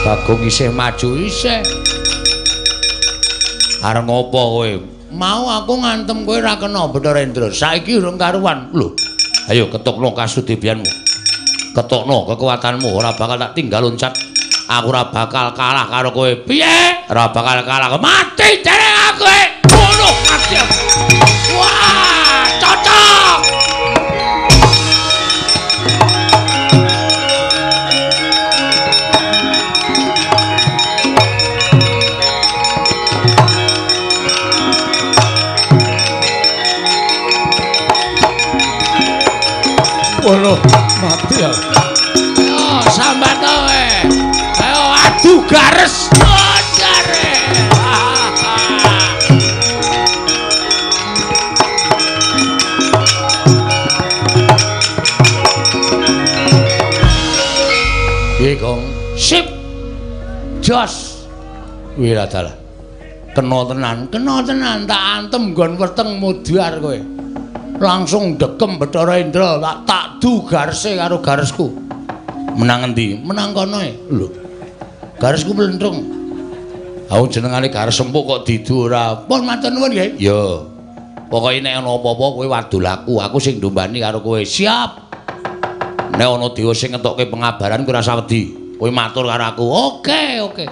Bagong isih maju isih. Arep ngopo kowe? Mau aku ngantem kowe ora kena Bathara Indra. Saiki urung karuan. Lho. Ayo ketokno kasudebianmu. Ketokno kekuatanmu, ora bakal tak tinggal loncat. Aku ora bakal kalah karo kowe. Piye? Ora bakal kalah. Mati dereng aku. Ngono mati aku. Wah, cocok. Waduh, mati ya. Ayo sambat kowe. Ayo adu gares. Gare. Piye, Gong? Sip. Jos. Kuwi ra dalah. Kena tenan tak antem nggon weteng mudhar kowe. Langsung dekem Bathara Indra, tak du garese karo garesku. Menang endi? Menang kono e. Lho. Garesku mlentrung. Aku jenengane gares empuk kok didu ora. Pun matur nuwun nggih. Ya. Pokoke nek ana apa-apa kowe wadul aku, aku sing ndombani karo kowe. Siap. Nek ana dewa sing ngetokke pengabaran kowe ora usah wedi. Kowe matur karo aku. Oke, oke.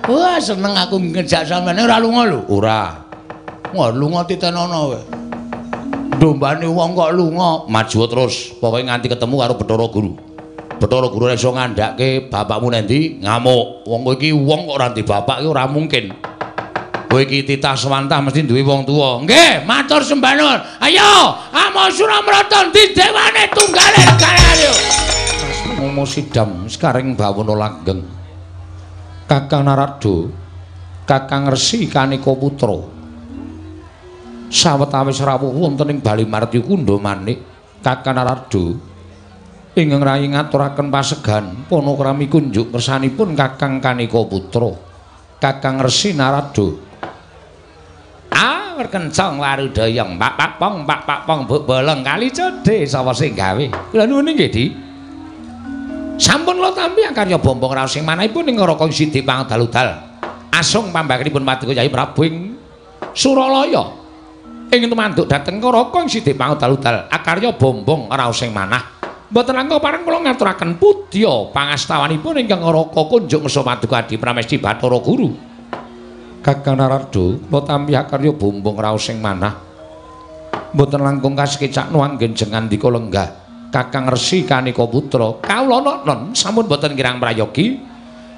Wah, seneng aku ngejak sampeyan ora lunga lho. Ora. Wah, lunga titenono kowe. Dombane wong kok lunga, maju terus. Pokoke nganti ketemu karo Bathara Guru. Bathara Guru ora iso ngandhake bapakmu nendi ngamuk. Wong kowe iki wong kok ora ndek bapak iki ora mungkin. Kowe iki titah sewantah mesti duwe wong tuwa. Nggih, matur sembah nuwun. Ayo, Amasura Mrata ndi dewane tunggale regane ayo. Momo sidam sekaring bawana langgeng. Kakang Narada, Kakang Resi Kanika Putra. Sawetawis rawuh wonten ing Bali Marti Kundha Manik, Kakang Narada ingkang rayi ngaturaken pasegan panakrami kunjuk kersanipun Kakang Kanika Putra, Kakang Resi Narada. Ah, werkencong warudayang pak pak pong pak pak pong buk bolong kali codhe sapa sing gawe. Kula nuwun nggih, Di. Sampun kula tampi akarya bombong raos sing manahipun ing Raka Sidi Pangdaludal. Asung pambakanipun Paduka Kyai Prabu ing Suralaya. Ing tumanduk dhateng Raka ing Sidi Pangdaludal akarya bombong raos sing manah. Mboten langkung pareng kula ngaturaken pudya pangastawanipun ingkang Raka kunjuk ngersa Paduka Adi Pramesti Bathara Guru. Kakang Narada, kula tampi akarya bombong raos sing manah. Mboten langkung kasekecakno anggen jengandika lenggah. Kakang Resi Kanika Putra, kawula non sampun boten kirang prayogi.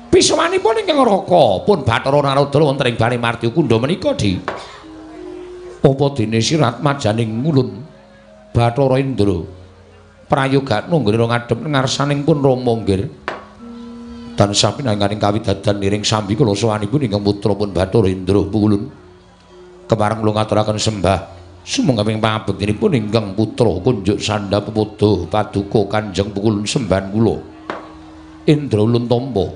Pisawanipun ingkang Raka pun Bathara Narada wonten ing Bali Marti Kundha menika, Di. Apa dene sirat majaning ngulun Bathara Indra prayogakno nggih ngadhep ngarsaning pun Rama nggih. Tansah pinanganing kawidadan niring sambi kula sowanipun ingkang putra pun Bathara Indra pulun. Kepareng kula ngaturaken sembah sumangga ing pangabektinipun ingkang putra kunjuk sandha pepodo paduka Kanjeng Pukulun sembahan kula. Indra ulun tampa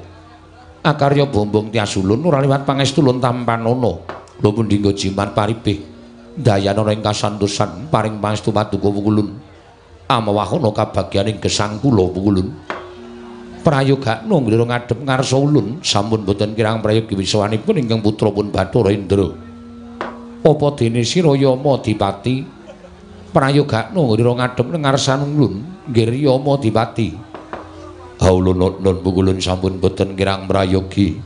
akarya bombong tias ulun ora liwat pangestu ulun tampanana. Kula pundi nggo jimat paripih dayanana ing kasantosan paring pangestu paduka Pukulun. Amawahana kabagyaning gesang kula Pukulun. Prayogakno nglira ngadhep ngarsa ulun sampun boten kirang prayogi wisawanipun ingkang putra pun Bathara Indra. Apa dene sira Yama Dipati prayogakno nglira ngadhep ngarsan ulun nggih Yama Dipati. Haulun nun Pukulun sampun boten kirang prayogi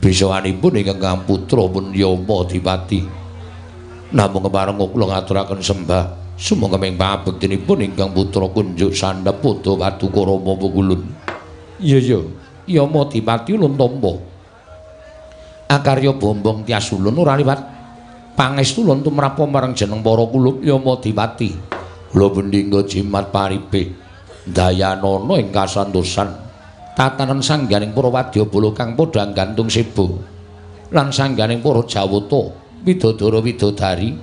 bisawanipun ingkang putra pun Yama Dipati. Namung kepareng kula ngaturaken sembah sumangga ing pangabektinipun ingkang putra kunjuk sandhap padha paduka Rama Pukulun. Iya ya, Yama Dipati ulun tampa. Akarya bombong tias ulun ora liwat pangestu ulun tumrap marang jeneng para kulup Yama Dipati. Kula bendingga jimat paripih dayanana ing kasantosan tatanan sangganing para wadyabala kang padha nggantung seba lan sangganing para jawata widodara widodari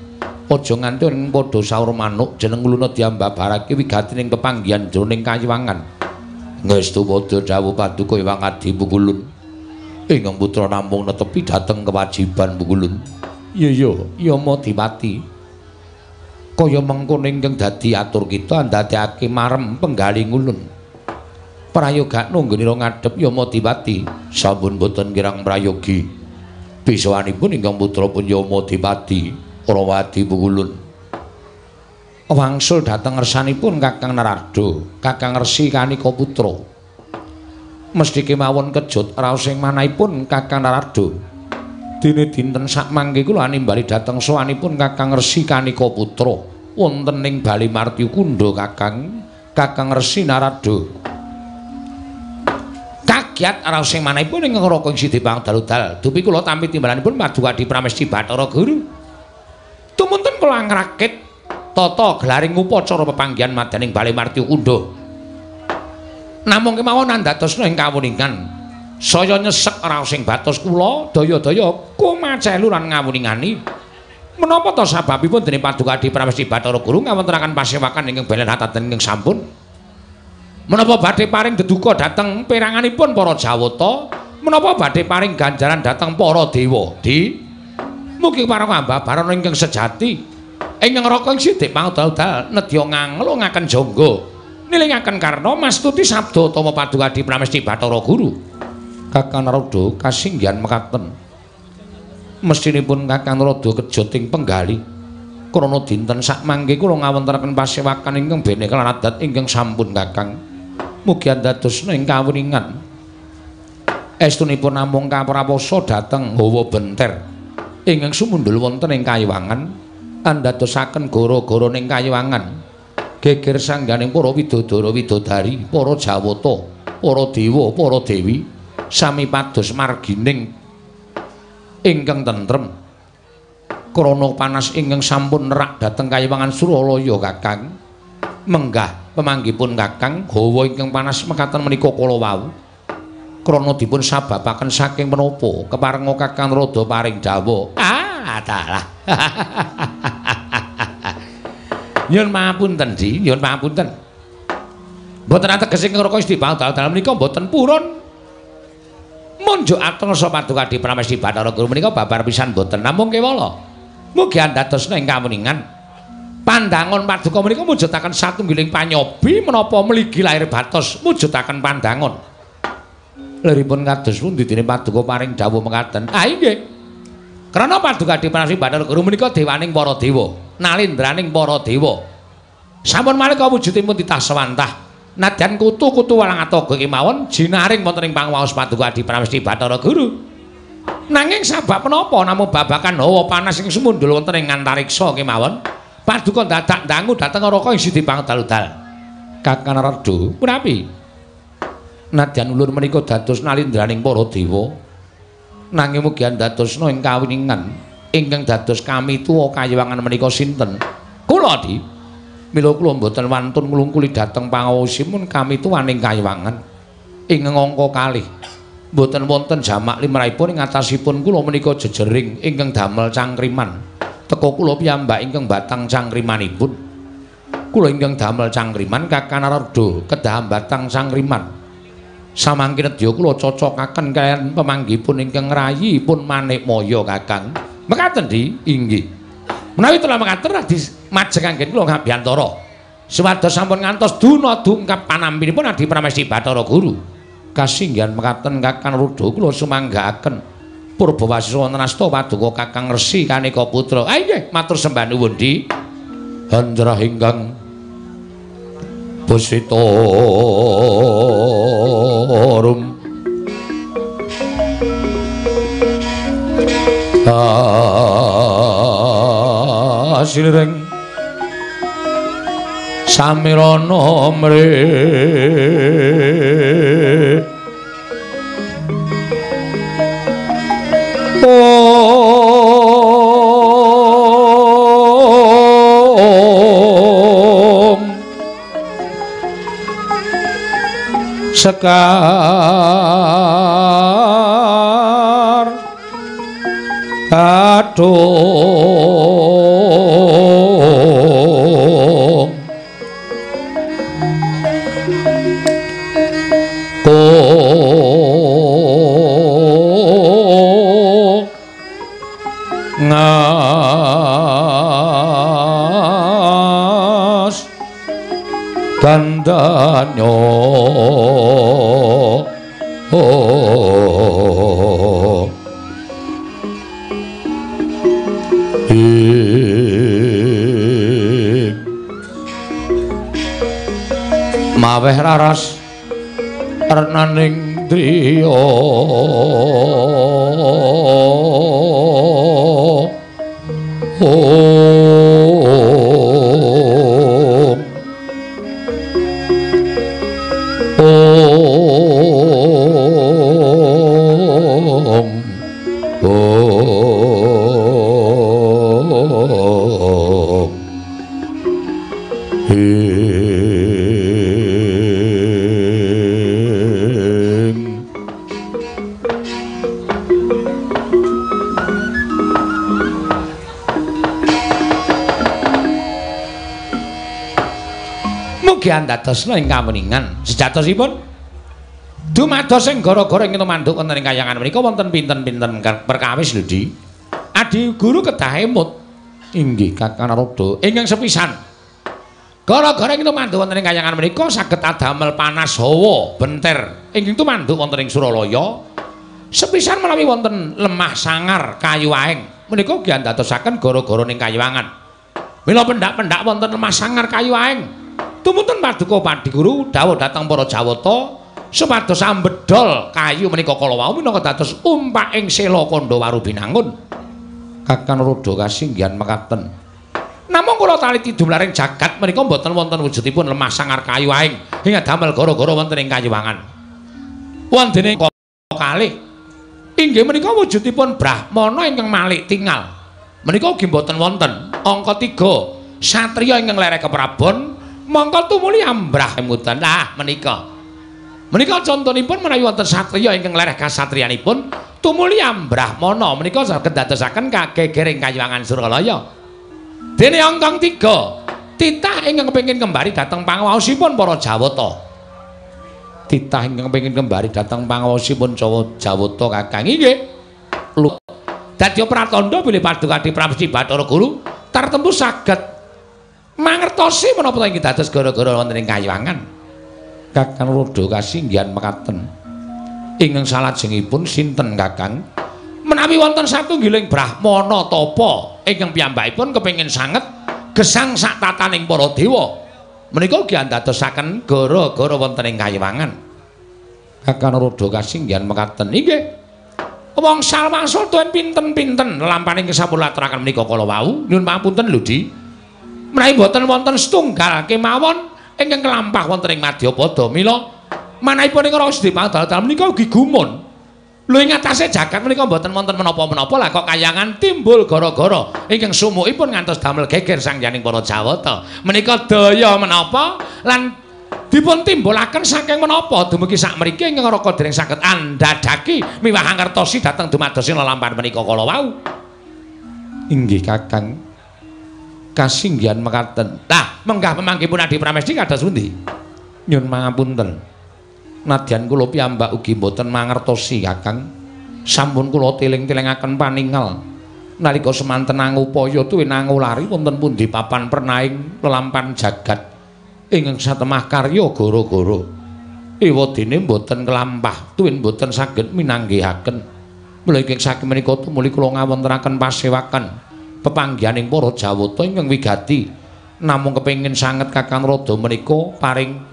aja nganti ing padha saur manuk jeneng uluna diambabarake wigatining pepanggihan jroning kayiwangan. Ngestu padha dawuh paduka Hyang Adi Pukulun. Ingkang putra namung netepi dhateng kewajiban Pukulun. Iya ya, Yama Dipati. Kaya mengkono ingkang dadi atur kita ndadekake marem penggali ulun. Prayogakno nggenira ngadhep Yamadipati. Sampun boten kirang prayogi. Bisawanipun ingkang putra pun Yamadipati Rawadi Pukulun. Wangsul dhateng ngersanipun Kakang Narada, Kakang Resi Kanika Putra. Mesthi kemawon kejut raos ing manahipun Kakang Narada. Dene dinten sakmangke kula animbali dhateng sowanipun Kakang Resi Kanika Putra wonten ing Bali Martyukunda Kakang Resi Narada. Kagiat raos ing manahipun ing Raka ing Sidi Pangdaludal. Dupi kula tampi timbalanipun Paduka Adi Pramesti Bathara Guru. Tumunten kula ngrakit tata gelaring upacara pepanggihan madyaning Bali Martyukunda. Namung kemawon andadosna ing kawuningan saya nyesek raos ing batos kula daya-daya kumacelu lan ngawuningani. Menapa ta sababipun dene Paduka Adi Pramesti Bathara Guru ngawontenaken pasewakan ingkang belen hataten ingkang sampun? Menapa badhe paring deduka dhateng peranganipun para Jawata? Menapa badhe paring ganjaran dhateng para dewa? Di mugi para ambabarana ingkang sejati ingkang raka ing Sidik Pangdal-dal nedya nganglungaken jangga nilingaken karna mastuti sabda utama Paduka Adi Pramesti Bathara Guru. Kakang Narada kasinggihan mekaten. Mestinipun Kakang Narada kejut ing penggali krana dinten sakmangke kula ngawontenaken pasewakan ingkang bene kelan adat ingkang sampun Kakang. Mugi andadosna ing kawuningan. Estunipun namung kaprawosa dhateng hawa benter ingkang sumundhul wonten ing kayiwangan andadosaken gara-gara ning kayiwangan. Geger sangganing para widodara widodari, para jawata, para dewa, para dewi sami pados margining ingkang tentrem. Krana panas ingkang sampun nerak dhateng kayiwangan Suralaya Kakang. Menggah pemanggipun Kakang hawa ingkang panas mekaten menika kala wau. Krana dipun sababaken saking menapa keparenga Kakang Narada paring dawuh. Ah, dalah. Nyuwun pangapunten, Di, nyuwun pangapunten. Mboten ateges ing Raka Isti Pangdal menika mboten purun. Munjuk atrasa Paduka Adi Pramesti Bathara Guru menika babar pisan mboten namung kewala. Mugi andadosna ing kawuningan. Pandangon paduka menika mujudaken satunggiling panyobi menapa mligi lahir batos mujudaken pandangon. Liripun kados pundi dene paduka paring dawuh mekaten? Ah inggih. Krana Paduka Adi Pramesti Bathara Guru menika dewaning para dewa, nalindraning para dewa. Sampun malih wujudipun titah sewantah. Nadyan kutu-kutu walang atoga kemawon jinaring wonten ing pangwaos Paduka Adi Pramesti Bathara Guru. Nanging sabab menapa namung babakan hawa panas ing sumundhul wonten ing antariksa kemawon, paduka dadak dangu dhateng Raka ing Sidi Pangdaludal. Kakang Narada, punapi? Nadyan ulun menika dados nalindraning para dewa. Nanging mugi andadosna ing kawuningan ingkang dados kamituwa kayiwangan menika sinten? Kula, Di. Mila kula mboten wantun nglungkuli dhateng pangaosipun kamituwaning kayiwangan ing angka kalih. Mboten wonten jamak limrahipun ing atasipun kula menika jejering ingkang damel cangkriman. Teka kula piyambak ingkang batang cangkrimanipun. Kula ingkang damel cangkriman Kakang Narada kedah batang cangkriman. Samangke nedya kula cocokaken kaliyan pemanggipun ingkang ngrayipun Manikmaya Kakang. Mekaten, Di? Inggih. Menawi telah mekaten radi majeng anggen kula ngabiyantara. Supados sampun ngantos duna dungkap panampinipun Adi Pramesti Bathara Guru. Kasinggihan mekaten Kakang Narada kula sumanggaaken Purbawasisa wonten asta paduka Kakang Resi Kanika Putra. Ah inggih, matur sembah nuwun, Di. Handrah ingkang busita rum asireng samirana mre om sekar kadung ko ngas gandanyo. Maweh raras renaning driya om om om Mugi andadosna ing kameningan sejatosipun dumados ing gara-gara ing tumanduk wonten ing kayangan menika wonten pinten-pinten perkawis lho Di. Adi guru kedah emut. Inggih Kakang Narada. Ingkang sepisan gara-gara ing tumanduk wonten ing kayangan menika saged adamel panas hawa benter ingkang tumanduk wonten ing Suralaya. Sepisan menawi wonten lemah sangar kayu aeng menika ugi andadosaken gara-gara ning kayangan. Mila pendak-pendak wonten lemah sangar kayu aeng tumuntun paduka Padiguru dawuh dhateng para Jawata supados ambedol kayu menika kala wau minangka dados umpaking sela kandha Warubinangun. Kakang Narada kasinggihan mekaten. Namung kula taliti dumlaring jagat menika mboten wonten wujudipun lemah sangar kayu aeng ing damel gara-gara wonten ing kayuwangan. Wondene kalih inggih menika wujudipun brahmana ingkang malik tingal. Menika ugi mboten wonten. Angka 3 satriya ingkang lereh keprabon mongko tumuli ambrah emutan. Lah menika. Menika contonipun menawi wonten satriya ingkang lereh kasatriyanipun tumuli ambrahmana menika saged dadosaken kagegering kayuwangan Suralaya. Dene angka 3 titah ingkang kepengin kembali dhateng pangaosipun para Jawata. Titah ingkang kepengin kembali dhateng pangaosipun Jawata Kakang inggih. Dadi pratandha bilih paduka Adi Pramesti Bathara Guru tartemtu saged mangertosi menapa ingkang dados gara-gara wonten ing kayuwangan. Kakang Narada kasinggihan mekaten. Ingkang salajengipun sinten Kakang? Menawi wonten satunggiling brahmana tapa ingkang piyambakipun kepengin sanget gesang sak tataning para dewa. Menika ugi andadosaken gara-gara wonten ing kayuwangan. Kakang Narada kasinggihan mekaten. Inggih. Wong salwangsul tuen pinten-pinten lelampaning sampun laturaken menika kala wau. Nyuwun pangapunten lho Di. Menawi mboten wonten setunggal kemawon ingkang kelampah wonten ing Madyapada. Mila manahipun ing Rasa Dipadal menika ugi gumun. Lho ing atase jagat menika mboten wonten menapa-menapa lah kok kayangan timbul gara-gara ingkang sumukipun ngantos damel geger sangyaning para Jawata. Menika daya menapa lan dipun timbulaken saking menapa dumugi sakmriki ingkang raka dereng saged andhadhaki miwah angertosi dhateng dumados lelampahan menika kala wau. Inggih Kakang. Kasinggihan mekaten. Lah, menggah pemanggihipun Adi Pramesti kados pundi? Nyun pangapunten. Nadyan kula piyambak ugi mboten mangertosi Kakang. Sampun kula teling-telingaken paningal nalika semanten angupaya tuwin angulari wonten pundi papan pernaing lelampahan jagat ingkang satemah karya gara-gara. Ewadene mboten kelampah tuwin mboten saged minanggihaken. Mula ingkang saking menika tumuli kula ngawontenaken pasewakan pepanggihaning para Jawata ingkang wigati namung kepengin sanget Kakang Narada menika paring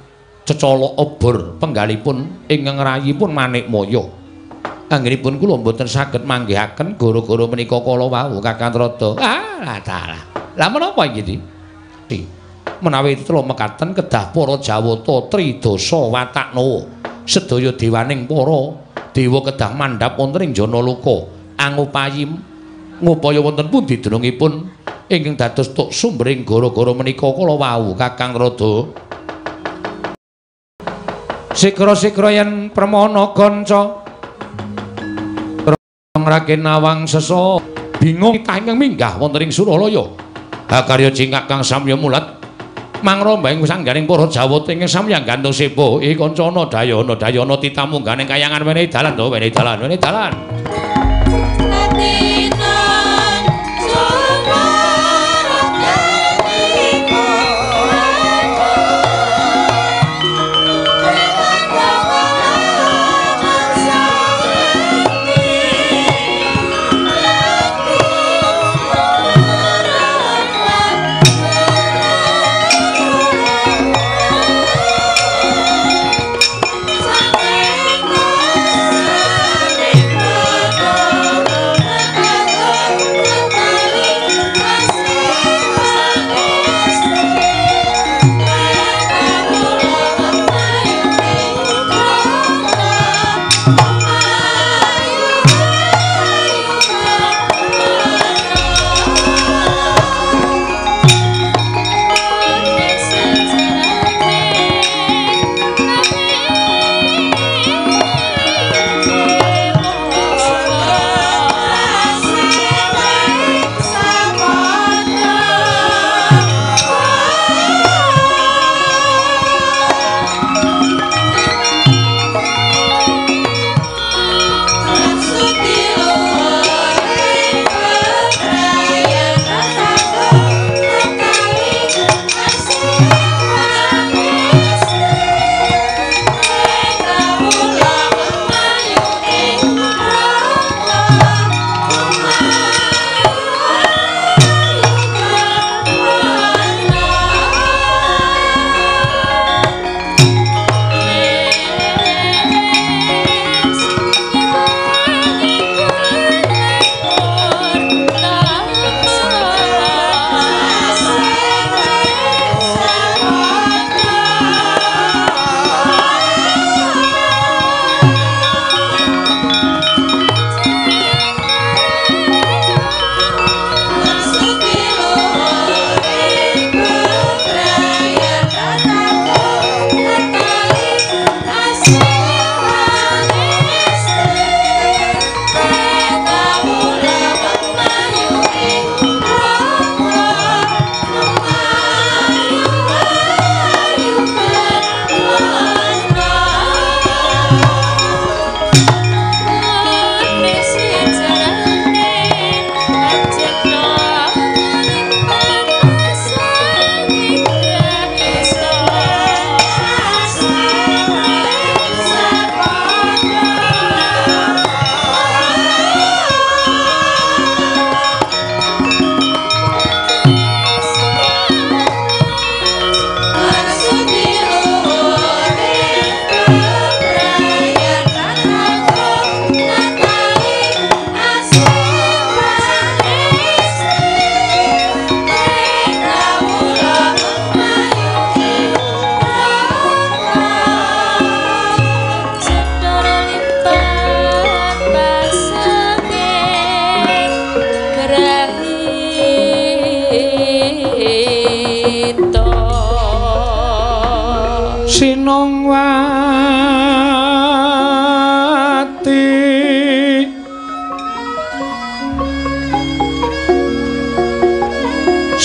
cecolok obor penggalipun ingkang rayipun Manikmaya. Anggenipun kula mboten saged manggihaken gara-gara menika kala wau Kakang Narada. Ah, dalah. Lah menapa iki? Menawi tetela mekaten kedah para Jawata tridasa wataknawa sedaya dewaning para dewa kedah mandhap wonten ing Janaloka angupayi ngupaya wonten pundi dunungipun ingkang dados tuk sumbering gara-gara menika kala wau Kakang Narada. Sigra-sigra yen permana kanca ngrake nawang sesa bingung titah ingkang minggah wonten ing Suralaya. Hakarya cingkak kang samya mulat mangromba ing sangganing para Jawata ingkang samya gantung sepo. Ih kancana dayana dayana titamu ngganing kayangan wenehi dalan to wenehi dalan wenehi dalan.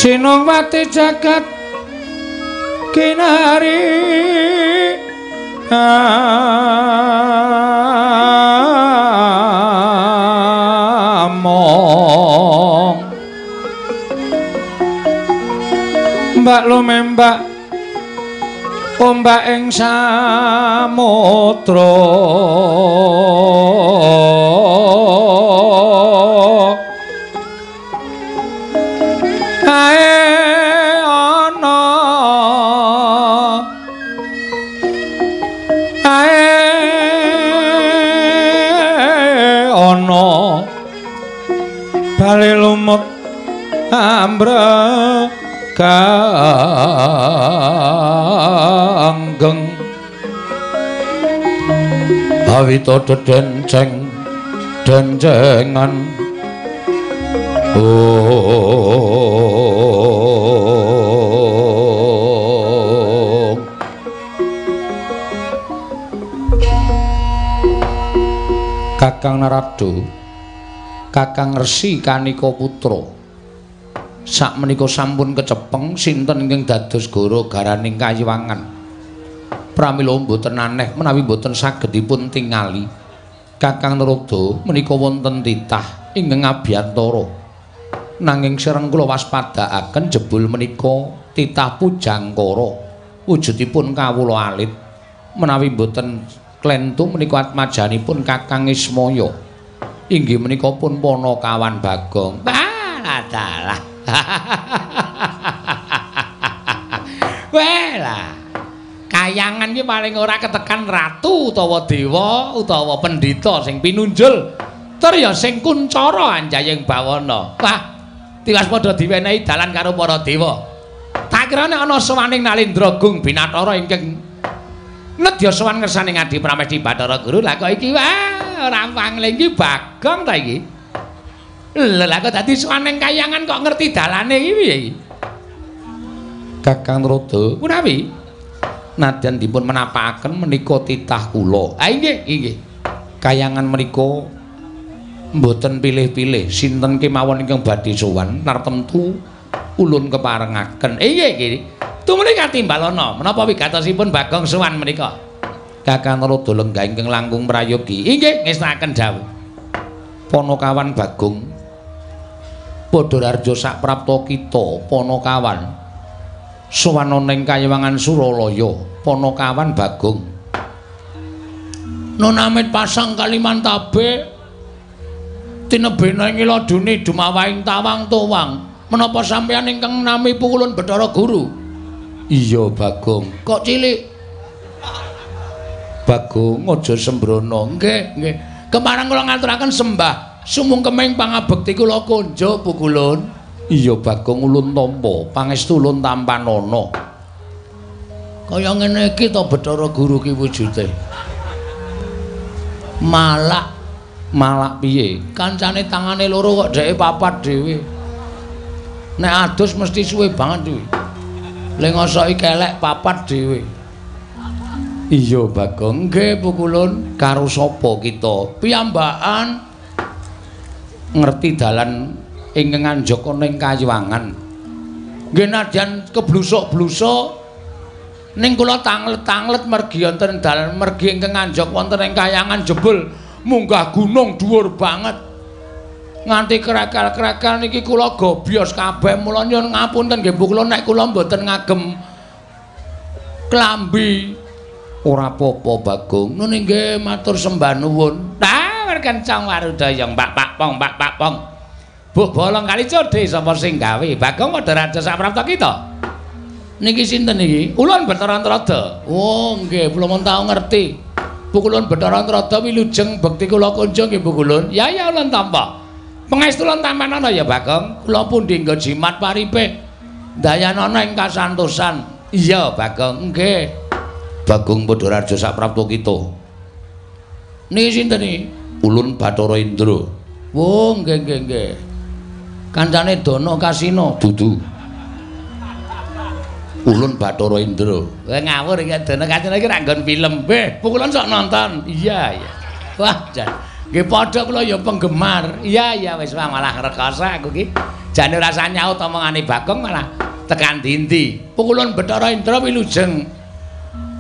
Sinongwati jagat kinari among mbak lumembak ombak ing samudra ae ana ae ana bali lumut ambre kanggeng awita dedenceng dencengan oh. Kakang Narada, Kakang Resi Kanika Putra, sakmenika sampun kecepeng sinten ingkang dados goro garaning kayiwangan. Pramila mboten aneh menawi mboten saged dipun tingali. Kakang Narada menika wonten titah ingkang abiyantara. Nanging sereng kula waspadaaken jebul menika titah Pujangkara wujudipun kawula alit. Menawi mboten klentu menika atmajanipun Kakang Ismaya. Inggih menika pun Panakawan Bagong. Wah, dalah. Wah, kayangan iki paling ora ketekan ratu utawa dewa utawa pendhita sing pinunjul tur ya sing kuncara anjayeng bawana. Wah, tiwas padha diwenehi dalan karo para dewa. Tak kira nek ana sowaning Nalendra Gung Binathara ingkang nedya sowan ngersane Ngadi Pramesti Bathara Guru. Lah kok iki wah ora pangling iki Bagong ta iki. Lha lah kok dadi sowan ning kayangan kok ngerti dalane iki piye iki? Kakang Narada, punawi nadyan dipun menapakaken menika titah kula. Ah inggih, inggih. Kayangan menika mboten pilih-pilih sinten kemawon ingkang badhe sowan tartemtu ulun keparengaken. Inggih, inggih. Tumuli katimbalana menapa wigatosipun Bagong sowan menika? Kakang Narada lenggah ingkang langkung prayogi. Inggih, ngestakaken dawuh. Panakawan Bagong padha rarja saprapta kita Panakawan sowan ana ing kayiwangan Suralaya. Panakawan Bagong nun amit pasang Kalimantabe tinebena ing ladune dumawahing tawang towang. Menapa sampeyan ingkang nami pukulun Bathara Guru? Iya Bagong. Kok cilik? Bagong aja sembrono. Nggih, nggih. Kepareng kula ngaturaken sembah sumungkeming pangabekti kula konjo pukulun. Iya Bagong ulun tampa, pangestu ulun tampanana. Kaya ngene iki to Bathara Guru ki wujude. Malak, malak piye? Kancane tangane loro kok dheke papat dhewe. Nek adus mesti suwe banget kuwi. Le ngosoki kelek papat dhewe. Iya Bagong. Nggih pukulun. Karo sapa kita? Piyambakan ngerti dalan ingkang anjaka ning kayiwangan. Nggih nadyan keblusuk-blusuk ning kula tanglet-tanglet mergi wonten dalan mergi ingkang anjak wonten ing kayangan jebul munggah gunung dhuwur banget. Nganti krekel-krekel niki kula gobyos kabeh. Mula nyuwun ngapunten nggih kula nek kula mboten ngagem klambi. Ora apa-apa Bagong. Nun inggih matur sembah nuwun. Tah kencang warudaya mbak pak pong mbak pak pong. Buh bolong kali codhe sapa sing gawe? Bagong padha raja saprapta kita. Niki sinten niki? Ulun Bathara Narada. Oh nggih, kula mun tau ngerti. Pukulun Bathara Narada wilujeng bekti kula kunjung nggih pukulun. Ya ya ulun tampa. Pangestu ulun tampanana ya Bagong. Kula pundi nggo jimat paripe dayanana ing kasantosan. Iya Bagong, nggih. Bagong padha raja saprapta kita. Niki sinten iki? Ulun Bathara Indra. Oh nggih nggih nggih. Kancane Dana Kasina. Dudu. Ulun Bathara Indra. Wah ngawur iki Dana Kasina iki ra nggon film. Beh, pukulun sok nonton. Iya iya. Wah jan. Nggih padha kula ya penggemar. Iya iya wis malah rekoso aku iki. Jane rasa nyaut omongane Bagong malah tekan dindi. Pukulun Bathara Indra wilujeng.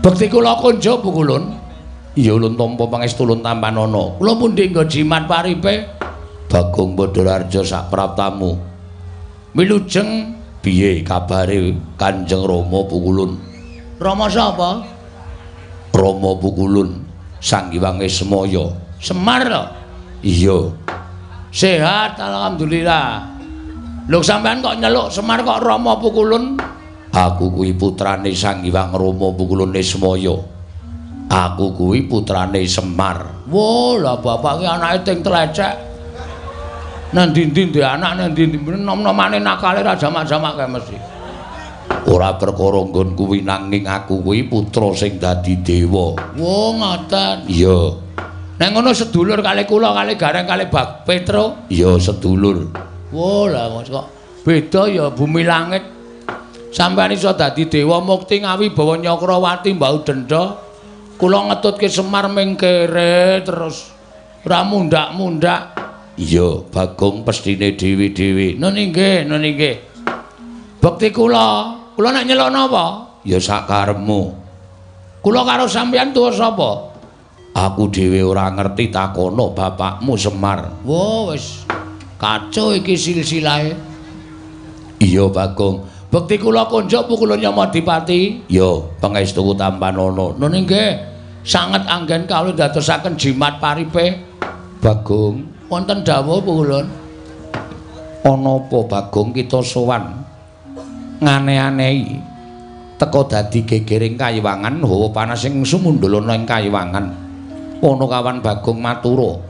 Bekti kula konjo pukulun. Iya ulun tampa pangestu ulun tampanana. Kula pundi nggo jimat paripe? Bagong Badararja sak praptamu. Wilujeng piye kabare Kanjeng Rama pukulun? Rama sapa? Rama pukulun Sang Hyang Ismaya. Semar lho. Iya. Sehat alhamdulillah. Lho sampean kok nyeluk Semar kok Rama pukulun? Aku kuwi putrane Sang Hyang Rama Pukulun Ismaya. Aku kuwi putrane Semar. Wah, lah bapak ki anake ting tlecek. Nang ndi-ndi ndek anak nang ndi-ndi nom-nomane nakale ra jamak-jamak kae mesti. Ora perkara nggon kuwi nanging aku kuwi putra sing dadi dewa. Wah, ngoten. Iya. Nek ngono sedulur kali kula kali Gareng kali Bak Petro? Iya, sedulur. Wah, lah kok beda ya bumi langit. Sampeyan iso dadi dewa mukti ngawibawa Nyakrawati mbau denda. Kula ngetutke Semar ming kere terus ora mundak-mundak. Iya, Bagong pestine dhewe-dhewe. Nun inggih, nun inggih. Bekti kula, kula nek nyeluk napa? Ya sakarepmu. Kula karo sampeyan tuwa sapa? Aku dhewe ora ngerti, takono bapakmu Semar. Wah, wis kacau iki silsilahe. Iya, Bagong. Bekti kula konjuk pukulun Yamadipati. Ya, pangestuku tampanana. Nun inggih, sanget anggen kawula ndadosaken jimat paripe. Bagong, wonten dawuh pukulun. Ana apa Bagong kita sowan ngane-anehi teka dadi gegering kayiwangan hawa panas sing sumundul ana ing kayiwangan. Panakawan Bagong matura,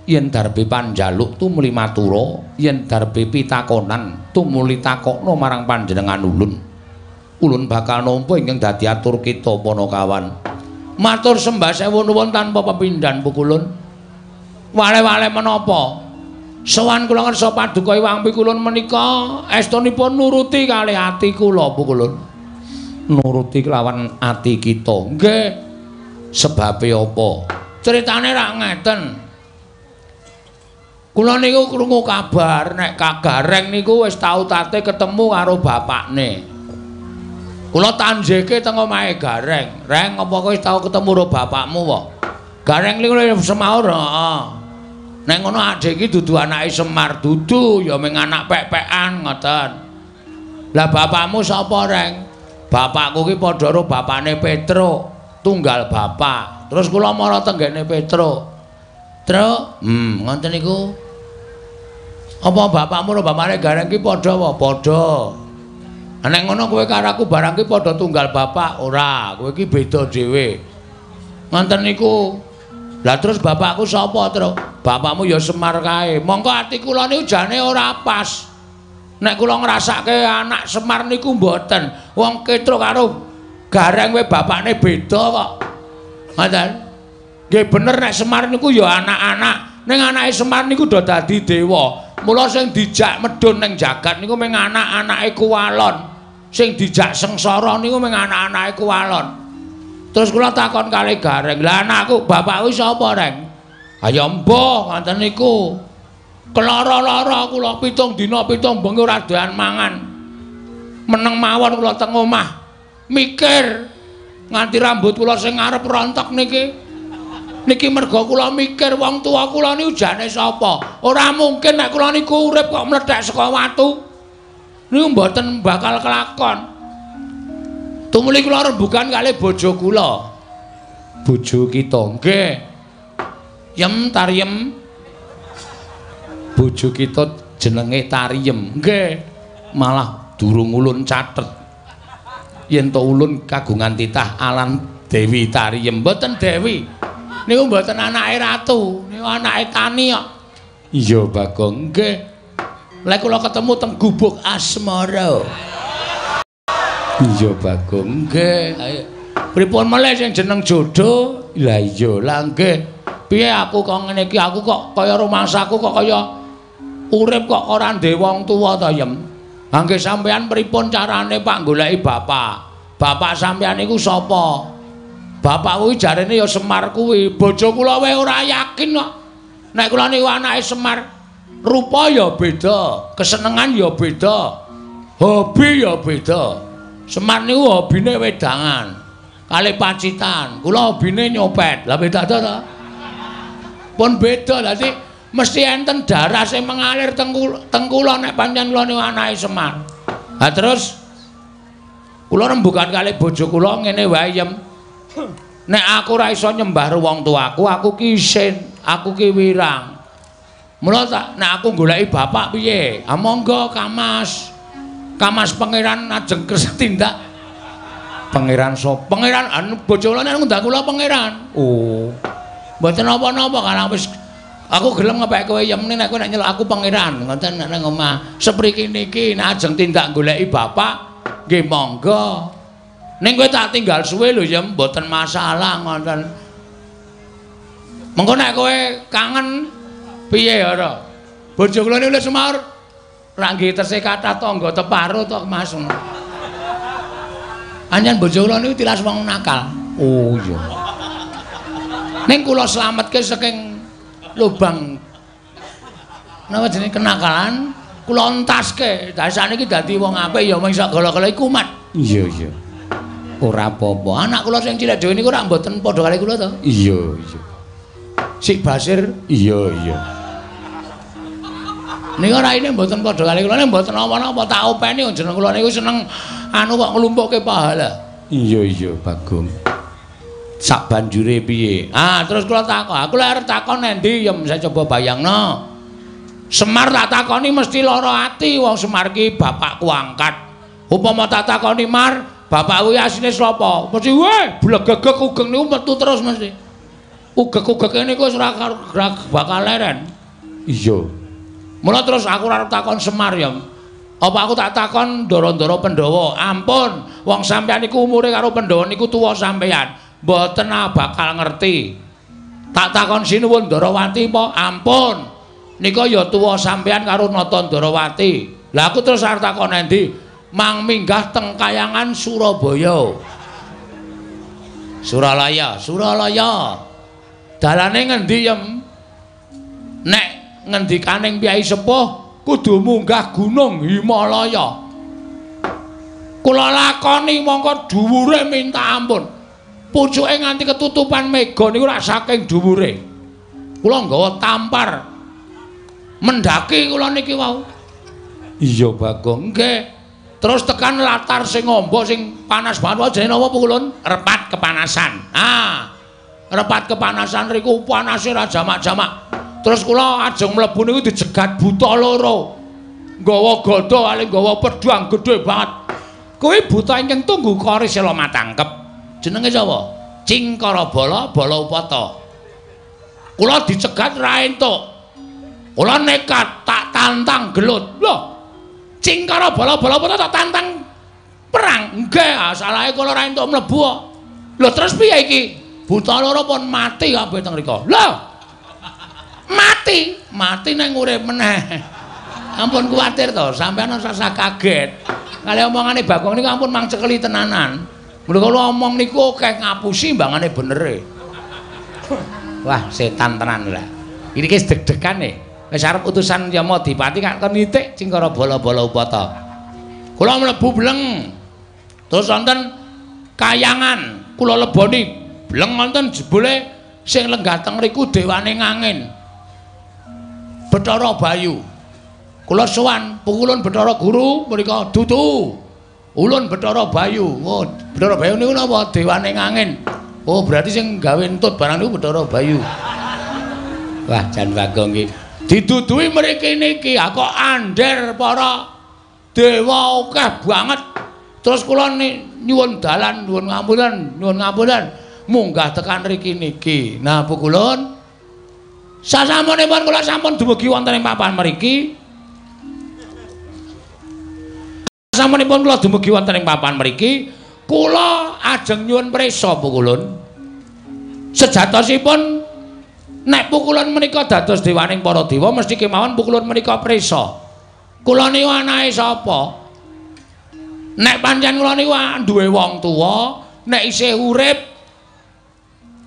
yen darbe panjaluk tumuli matura, yen darbe pitakonan tumuli takokna marang panjenengan ulun. Ulun bakal nampa ingkang dadi atur kita Panakawan. Matur sembah sewu nuwun tanpa pepindhan pukulun. Wale-wale menapa? Sowan kula ngersa paduka Iwang Pikulun menika estunipun nuruti kalih ati kula pukulun. Nuruti kelawan ati kita. Nggih. Sebabe apa? Critane rak ngeten. Kula niku krungu kabar nek Kagareng niku wis tau tate ketemu karo bapakne. Kula tanjeke teng omahe Gareng. Reng, apa kowe wis tau ketemu karo bapakmu wae? Gareng niku semaur, heeh. Nek ngono adhe iki dudu anake Semar, dudu ya mung anak pek-pekan ngoten. Lah bapakmu sapa, Reng? Bapakku ki padha karo bapakne Petruk, tunggal bapak. Terus kula mara tenggene Petruk. Truk, ngoten niku. Apa bapakmu karo bapakne Gareng ki padha apa? Padha. Nek ngono kowe karo aku barang ki padha tunggal bapak, ora, kowe ki beda dhewe. Ngoten niku. Lah terus bapakku sapa, Truk? Bapakmu ya Semar kae. Mongko ati kula niku jane ora pas. Nek kula ngrasake anak Semar niku mboten. Wong Petruk karo Gareng kowe bapakne beda kok. Ngoten. Nggih bener nek Semar niku ya anak-anak. Ning anake Semar niku do dadi dewa. Mula sing dijak medhun ning jagat niku mung anak-anake Kuwalon. Sing dijak sengsara niku mung anak-anake Kuwalon. Terus kula takon kali Gareng, "Lah anakku, bapakku sapa, Reng?" "Ha ya mbah, ngoten niku. Kelara-lara kula 7 dina 7 bengi ora doyan mangan. Meneng mawon kula teng omah. Mikir nganti rambut kula sing ngarep rontok niki. Niki merga kula mikir wong tuwa kula niku jane sapa? Ora mungkin nek kula niku urip kok mlethek saka watu. Niku mboten bakal kelakon." Tumuli kula rembugan kalih bojo kula. Bojo kita nggih. Yem Tariem. Bojo kita jenenge Tariem. Nggih. Malah durung ulun catet. Yen to ulun kagungan titah alan Dewi Tariem. Mboten Dewi. Niku mboten anake ratu, niku anake tani kok. Iya, Bagong. Nggih. Lek kula ketemu teng gubuk asmara. Iya, Bagong. Nggih. Pripun melih sing jeneng jodoh? Lah iya, lah nggih. Piye aku kok ngene iki? Aku kok kaya rumangsaku kok kaya urip kok ora ndek wong tuwa ta, Yem? Ha nggih sampean pripun carane Pak goleki bapak? Bapak sampean niku sapa? Bapak kuwi jarene ya Semar kuwi. Bojo kula wae ora yakin kok. Nek kula niku anake Semar. Rupa ya beda, kesenengan ya beda, hobi ya beda. Semar niku hobine wedangan, kalih Pacitan. Kula hobine nyopet. Lah beda to ta? Pun beda. Dadi mesti enten darah sing mengalir teng kula nek pancen kula niku anake Semar. Ha terus kula rembugan kalih bojo kula ngene wae yem. Nek aku ora iso nyembah wong tuaku, aku ki isin, aku ki wirang. Mula tak nek aku goleki bapak piye? Ah monggo Kamas. Kamas pangeran ajeng kersa tindak. Pangeran sapa? Pangeran anu bojo kula nek ngundang kula pangeran. Oh. Mboten napa-napa karang wis aku gelem ngepek kowe yem nek kowe nek nyeluk aku pangeran ngoten nek nang omah. Sepriki niki nek ajeng tindak goleki bapak nggih monggo. Ning kowe tak tinggal suwe lho yem mboten masalah ngoten. Mengko nek kowe kangen piye ora? Bojo kula niku wis semaur ra nggih tesih kathah tangga teparo to Mas. Anjen bojo kula niku tilas wong nakal. Oh iya. Ning kula slametke saking lubang napa jenenge kenakalan, kula entaske. Dadi sakniki dadi wong apik ya mung sak gala-gala iku kumat. Iya iya. Ora apa-apa. Anak kula sing cilik dhewe niku ora mboten padha kali kula to. Iya iya. Sik Basir iya iya. Niku raine mboten padha kali kula nek mboten napa-napa tak openi jeneng kula niku seneng anu kok nglumpukke pahala. Iya iya Bagong. Sak banjure piye? Ah terus kula takon, aku lek arep takon endi yem saya coba bayangno. Semar tak takoni mesti lara ati wong Semar ki bapakku angkat. Upama tak takoni Mar, bapakku asline sapa? Mesti weh blegegeg ugeng niku metu terus mesti. Ugeg-ugege niku wis ora bakal leren. Iya. Mula terus aku ora arep takon Semar ya. Apa aku tak takon ndara-ndara Pandhawa? Ampun, wong sampeyan niku umure karo Pandhawa niku tuwa sampeyan. Mboten bakal ngerti. Tak takon sinuwun Ndarawati apa? Ampun. Nika ya tuwa sampeyan karo Nata Ndarawati. Lah aku terus arep takon endi? Mang minggah teng kayangan Surabaya. Suralaya, Suralaya. Dalane ngendi yem? Nek ngendikaning Kyai Sepuh kudu munggah gunung Himalaya. Kula lakoni mongko dhuwure minta ampun. Pucuke nganti ketutupan mega niku rak saking dhuwure. Kula nggawa tampar mendaki kula niki wau. Iya Bagong. Nggih. Terus tekan latar sing amba sing panas banget jenenge napa Pukulun? Repat kepanasan. Ah. Repat kepanasan riku panase ra jamak-jamak. Terus kula ajeng mlebu niku dijegat buta loro. Nggawa gada kali nggawa pedhang gedhe banget. Kuwi buta ingkang tunggu kori sela matangkep. Jenenge sapa? Cingkara Bala Bala Upata. Kula dicegat ra entuk. Kula nekat tak tantang gelut. Lho. Cingkara Bala Bala Upata tak tantang perang. Nggih, salahe kula ra entuk mlebu kok. Lho terus piye iki? Buta loro pun mati kabeh teng mriku. Lho. Mati, mati nang urip meneh. Ampun kuwatir to, sampeyan ora usah kaget. Kali omongane Bagong niku ampun mang cekeli tenanan. Mula kula omong niku akeh ngapusi mbangane benere. Wah, setan tenan lah. Iki wis deg-degan e. Wis arep utusan Yamadipati kak kon nitik Cingkara Bala-bala Upata. Kula mlebu bleng. Terus wonten kayangan, kula leboni bleng wonten jebule sing lenggah teng mriku dewane ngangin. Bathara Bayu. Kula sowan pukulun Bathara Guru mriku dudu. Ulun Bathara Bayu. Oh, Bathara Bayu niku napa? Dewane ngangin. Oh, berarti sing gawe entut barang niku Bathara Bayu. Wah, jan Bagong iki. Didudui mriki niki, kok ander para dewa akeh banget. Terus kula nyuwun dalan, nyuwun ngapunten, nyuwun ngapunten, munggah tekan mriki niki. Nah, pukulun sasampunipun kula sampun dumugi wonten ing papan mriki. Sasampunipun kula dumugi wonten ing papan mriki, kula ajeng nyuwun prisa pukulun. Sejatosipun nek pukulun menika dados dewaning para dewa mesti kemawon pukulun menika prisa. Kula niku anake sapa? Nek pancen kula niku duwe wong tuwa, nek isih urip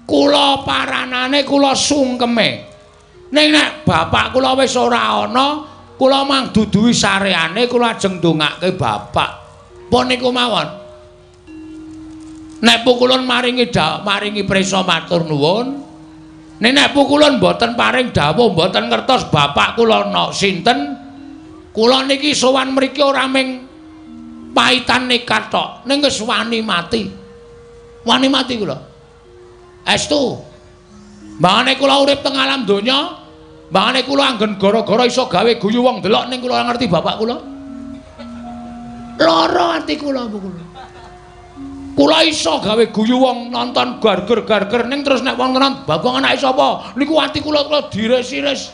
kula paranane kula sungkeme. Ning nek bapak kula wis ora ana, kula mang duduhi sareane kula ajeng ndongake bapak. Pun niku mawon. Nek pukulun maringi prisa matur nuwun. Nek nek pukulun mboten paring dawuh, mboten ngertos bapak kula ana sinten, kula niki sowan mriki ora ming paitan nekat tok, ning wis wani mati. Wani mati kula. Estu. Mbangane kula urip teng alam donya, mbangane kula anggen gara-gara iso gawe guyu wong delok ning kula ngerti bapak kula. Lara ati kula kula. Kula iso gawe guyu wong nonton garger-garger ning terus nek wong tenan Bagong anake sapa? Niku ati kula kula diris-iris.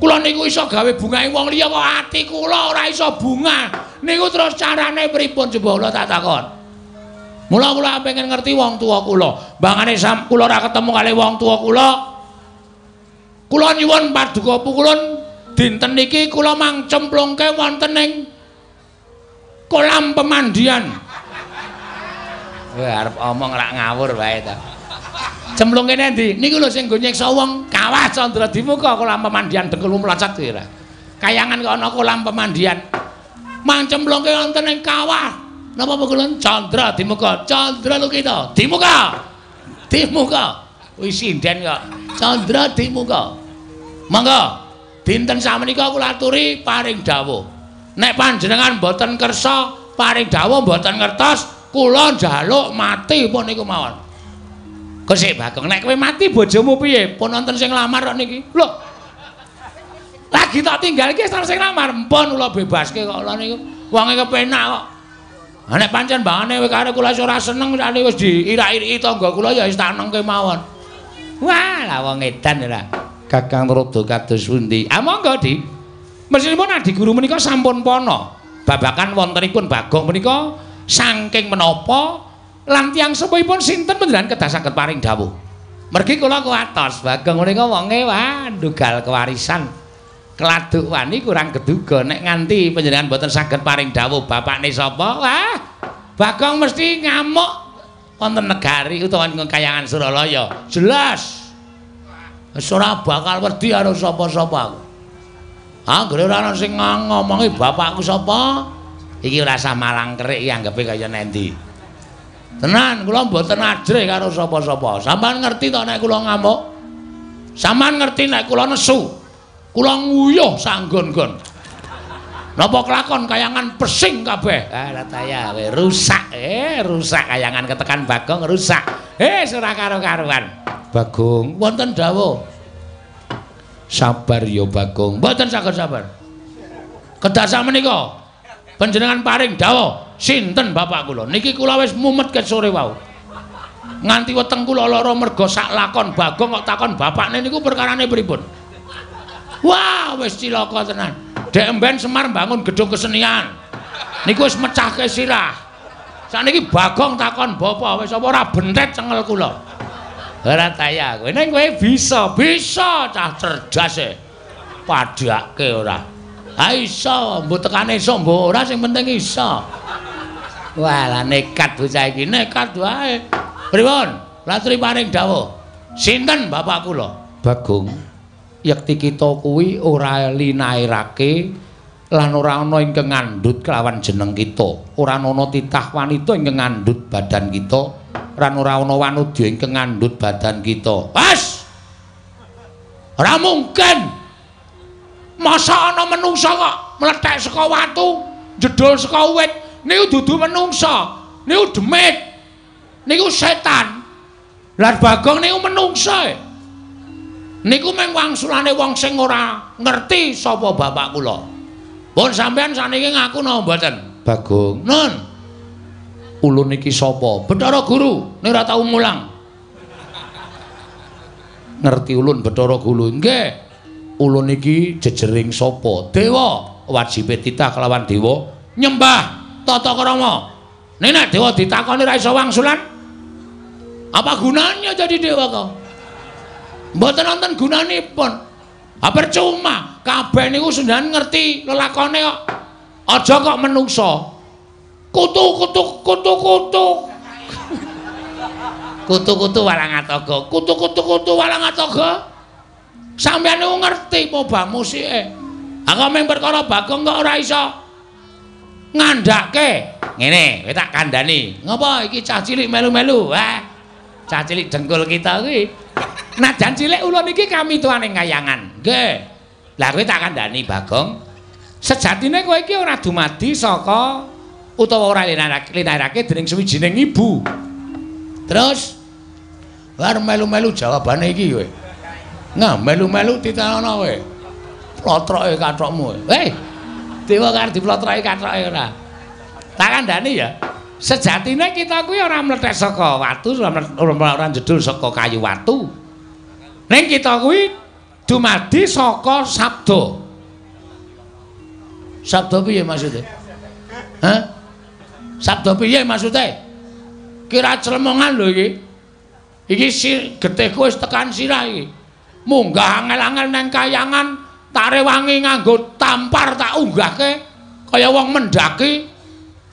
Kula niku iso gawe bungahe wong liya kok ati kula ora iso bunga. Niku terus carane pripun coba kula tak takon. Mula kula pengen ngerti wong tuwa kula. Mbangane sam kula ora ketemu kali wong tuwa kula. Kula nyuwun paduka pukulun dinten niki kula mang cemplungke wonten ing kolam pemandian. Wah, arep omong rak ngawur wae ta. Cemplungke endi? Niku lho sing nggo nyiksa wong Kawah Candra Dimuka kolam pemandian dengkulmu mlocot kuwi ora. Kayangan kok ana kolam pemandian. Mang cemplungke wonten ing kawah. Napa pukulun Candra Dimuka? Candra Lukita. Dimuka. Dimuka. Wis sinden kok. Candra Dimuka. Monggo dinten sakmenika kula aturi paring dawuh. Nek panjenengan mboten kersa paring dawuh mboten ngertos, kula njaluk mati pun niku mawon. Kok sik Bagong, nek kowe mati bojomu piye? Pun wonten sing nglamar kok niki. Lho. Lagi tak tinggal iki wis sing nglamar, mpun kula bebaske kok kula niku. Wonge kepenak kok. Ha nek pancen mbangane kowe karo kula wis ora seneng, sakniki wis diirak-iriki tangga kula ya wis tak nengke mawon. Wah, lah wong edan ora. Kakang Rada kados pundi? Ah monggo, Dik. Mesinipun Adi Guru menika sampun pana. Babakan wontenipun Bagong menika saking menapa lan tiyang sepuhipun sinten panjenengan kedah saged paring dawuh. Mergi kula kuwatos Bagong menika wonge wah ndugal kewarisan. Keladuk wani kurang geduga nek nganti panjenengan mboten saged paring dawuh bapakne sapa, wah Bagong mesti ngamuk wonten negari utawa ing kayangan Suralaya. Jelas. Wis ora bakal wedi karo sapa-sapa aku. Anggere ora ana sing ngomongi bapakku sapa, iki ora usah malang kerik iki anggepe kaya nendi. Tenan kula mboten ajrih karo sapa-sapa. Sampeyan ngerti to nek kula ngamuk? Sampeyan ngerti nek kula nesu? Kula nguyuh sanggon-gon. Napa kelakon kayangan pesing kabeh? Ah lataya we rusak. Rusak kayangan ketekan Bagong rusak. Ora karo-karuan. Bagong, wonten dawuh. Sabar ya Bagong. Mboten saged sabar. Kedah sakmenika panjenengan paring dawuh sinten bapak kula. Niki kula wis mumet ket sore wau. Nganti weteng kula lara merga sak lakon Bagong kok takon bapakne niku perkarane pripun. Wah, wis cilaka tenan. Dek emben Semar mbangun gedung kesenian. Niku wis mecahke sirah. Sakniki Bagong takon bapak wis apa ora bentet cengel kula. Ora taya kowe. Ning kowe bisa, bisa cah cerdas e. Padhake ora. Ha iso, mbok tekane iso mbok ora sing penting iso. Wah, lah nekat bocah iki, nekat wae. Pripun? Latri paring dawuh. Sinten bapak kula? Bagong. Yekti kita kuwi ora linairake lan ora ana ingkang ngandhut kelawan jeneng kita. Ora ana titah wanita ingkang ngandhut badan kita, lan ora ana wanudya ingkang ngandhut badan kita. Wes. Ora mungkin. Masa ana menungsa kok mlethek saka watu, jedul saka wit, niku dudu menungsa, niku demit. Niku setan. Lah Bagong niku menungsa. Niku mung wangsulane wong sing ora ngerti sapa bapak kula. Pun sampean saniki ngaku napa mboten? Bagong. Nun. Ulun iki sapa? Bathara Guru, nek ora tau mulang. Ngerti ulun Bathara Guru? Nggih. Ulun iki jejering sapa? Dewa. Wajibe titah kelawan dewa nyembah tata krama. Nek nek dewa ditakoni ra iso wangsulan, apa gunanya jadi dewa kok? Mboten wonten gunanipun. Ha percuma, kabeh niku sendan ngerti lelakone kok. Aja kok menungsa. Kutu kutu kutu kutu. Kutu-kutu walang atoga. Kutu-kutu kutu walang atoga. Sampeyan niku ngerti pobah musike. Ha kok mung perkara Bagong kok ora iso ngandhake. Ngene, kowe tak kandhani. Ngopo iki cah cilik melu-melu? Wah. Cah cilik dengkul kita kuwi. Najan cilik ulun iki kami tuane kayangan. Nggih. Lah kowe tak kandhani Bagong. Sejatine kowe iki ora dumadi saka utawa ora linarake dening suwijining ibu. Terus bar melu-melu jawabane iki kowe. Nah, melu-melu titenono kowe. Plotroke kathokmu. Hei. Dewa karo diplotroke kathoke ora. Tak kandhani ya. Sejatine kita kuwi ora mlethek saka watu, ora jedul saka kayu watu. Ning kita kuwi dumadi saka sabda. Sabda piye maksude? Hah? Sabda piye maksude? Kira clemongan lho iki. Iki getihku wis tekan sirah iki. Munggah angel-angel nang kayangan, tak rewangi nganggo tampar tak unggahke kaya wong mendaki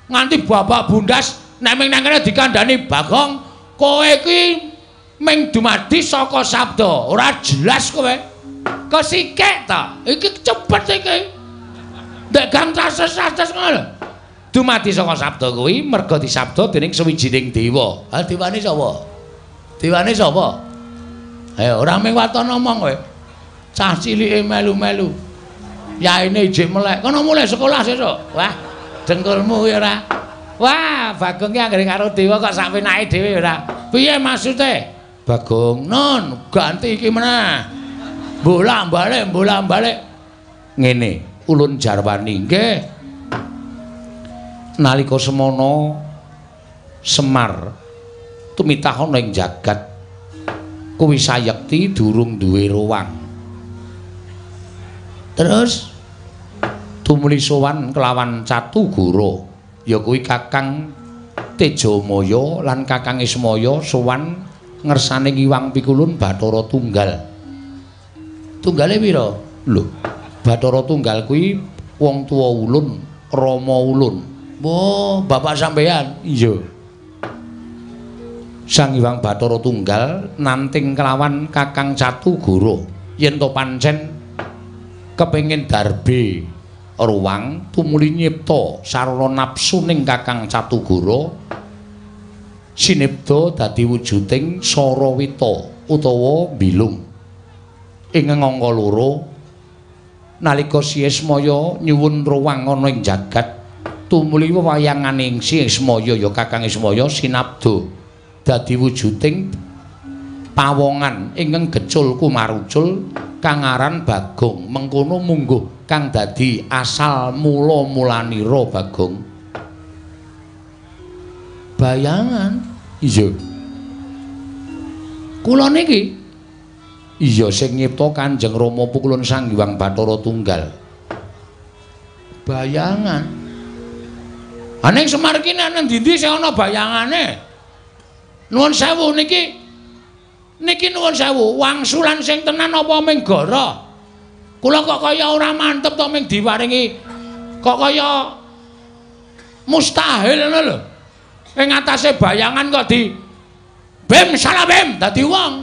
nganti babak bundas nek ming nang kene dikandhani Bagong, kowe iki ming dumadi saka sabda, ora jelas kowe. Kesikek ta? Iki cepet iki. Ndek gang cases-cases ngono lho. Dumadi saka sabda kuwi merga disabda dening suwijining dewa. Ha dewane sapa? Dewane sapa? Ayo ora mung waton omong kowe. Cah cilike melu-melu. Yaine ijik melek. Kono mulai sekolah sesuk. Wah, dengkulmu kuwi ora. Wah, Bagong ki anggere karo dewa kok sak penake dhewe ora. Piye maksude? Bagong, non, ganti iki meneh. Bolak-balik, bolak-balik. Ngene, ulun jarwani nggih. Nalika semono Semar tumitah ana ing jagat kuwi sayekti durung duwe ruwang. Terus tumuli sowan kelawan Catugara, ya kuwi Kakang Tejamaya lan Kakang Ismaya sowan ngersane Ngiwang Pikulun Bathara Tunggal. Tunggale pira? Lho, Bathara Tunggal kuwi wong tuwa ulun, rama ulun. Oh, bapak sampeyan? Iya. Sang Hyang Bathara Tunggal nanting kelawan Kakang Catugara yen to pancen kepengin darbe ruwang tumuli nyipta sarana nafsu ning Kakang Catugara sinipta dadi wujuding Sarawita utawa Bilung. Ing angka loro nalika Si Ismaya nyuwun ruwang ana ing jagat tumuli wewayanganing Si Ismaya ya Kakang Ismaya sinabda dadi wujuding pawongan ingkang gecul kumarucul kang aran Bagong. Mengkono mungguh kang dadi asal mula mulanira Bagong. Bayangan? Iya. Kula niki? Iya, sing nyipta Kanjeng Rama Pukulun Sang Hyang Bathara Tunggal. Bayangan. Ha ning Semar iki nang ndi-ndi sing ana bayangane? Nuwun sewu niki, niki nuwun sewu, wangsulan sing tenan apa ming gara? Kula kok kaya ora mantep to ming diwaringi kok kaya mustahil ngono lho. Ing atase bayangan kok di bim salah bim dadi wong.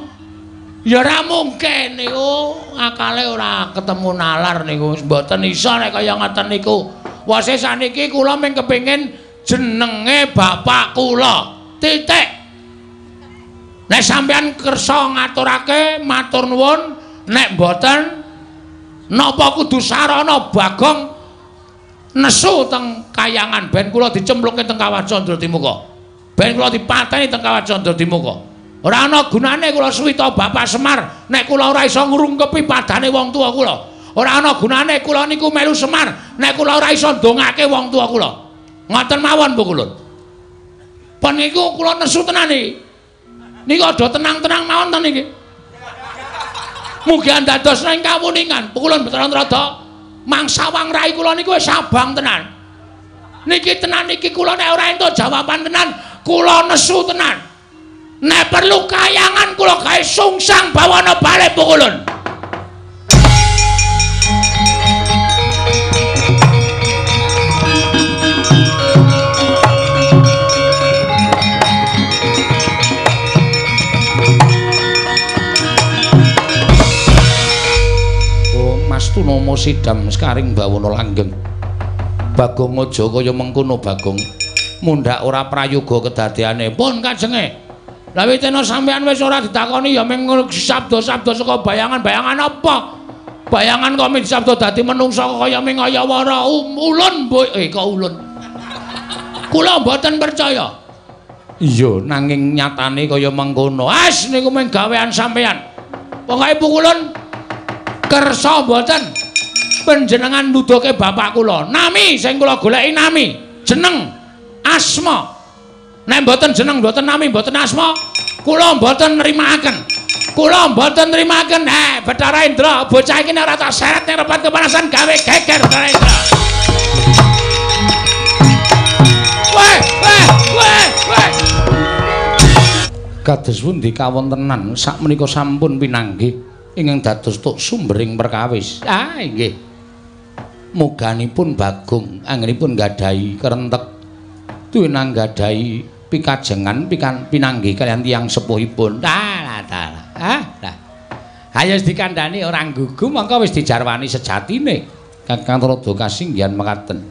Ya ora mungkin niku, akale ora ketemu nalar niku, mboten iso nek kaya ngoten niku. Wase saniki kula ming kepengin jenenge bapak kula. Titik. Nek sampeyan kersa ngaturake matur nuwun, nek mboten napa kudu sarana Bagong nesu teng kayangan ben kula dicemplungke teng Kawah Candradimuka. Ben kula dipateni teng Kawah Candradimuka. Ora ana gunane kula suwita Bapak Semar nek kula ora iso ngrungkepi padane wong tuwa kula. Ora ana gunane kula niku melu Semar nek kula ora iso ndongake wong tuwa kula. Ngoten mawon Bu Kulun. Pun niku kula nesu tenan iki. Niku aja tenang-tenang mawon to niki. Mugi andados ing kawuningan. Pukulun Bathara Narada mangsawang rai kula niku wis abang tenan. Niki tenan niki kula nek ora entuk jawaban tenan, kula nesu tenan. Nek perlu kayangan kula gawe sungsang bawana balik Pukulun. Saestu nama sidam sekaring bawana langgeng. Bagong aja kaya mengkono Bagong. Mundhak ora prayoga kedadeane. Pun kajenge. Lah witena sampean wis ora ditakoni ya mung sabda-sabda saka bayangan-bayangan apa? Bayangan kok mung sabda dadi menungsa kaya mung ayawara ulun kok ulun. Kula mboten percaya. Iya, nanging nyatane kaya mengkono. As niku mung gawean sampean. Pokoke pukulun kersa mboten panjenengan nuduhke bapak kula. Nami sing kula goleki nami, jeneng, asma. Nek mboten jeneng, mboten nami, mboten asma, kula mboten nrimakaken. Kula mboten nrimakaken. Bathara Indra, bocah iki nek ora tak seret ning repat kepanasan gawe geger Bathara Indra. Weh, weh, weh, weh. Kados pundi kawontenan sakmenika sampun pinanggih ingkang dados tuk sumbering perkawis. Ah, inggih. Muganipun Bagong anggenipun nggadahi kerentek tuwinang nggadahi pikajengan pinanggih kaliyan tiyang sepuhipun. Ah, lah. Ah, lah. Ayo wis dikandhani ora nggugu mongko wis dijarwani sejatine. Kakang Tuladha kasinggihan mekaten.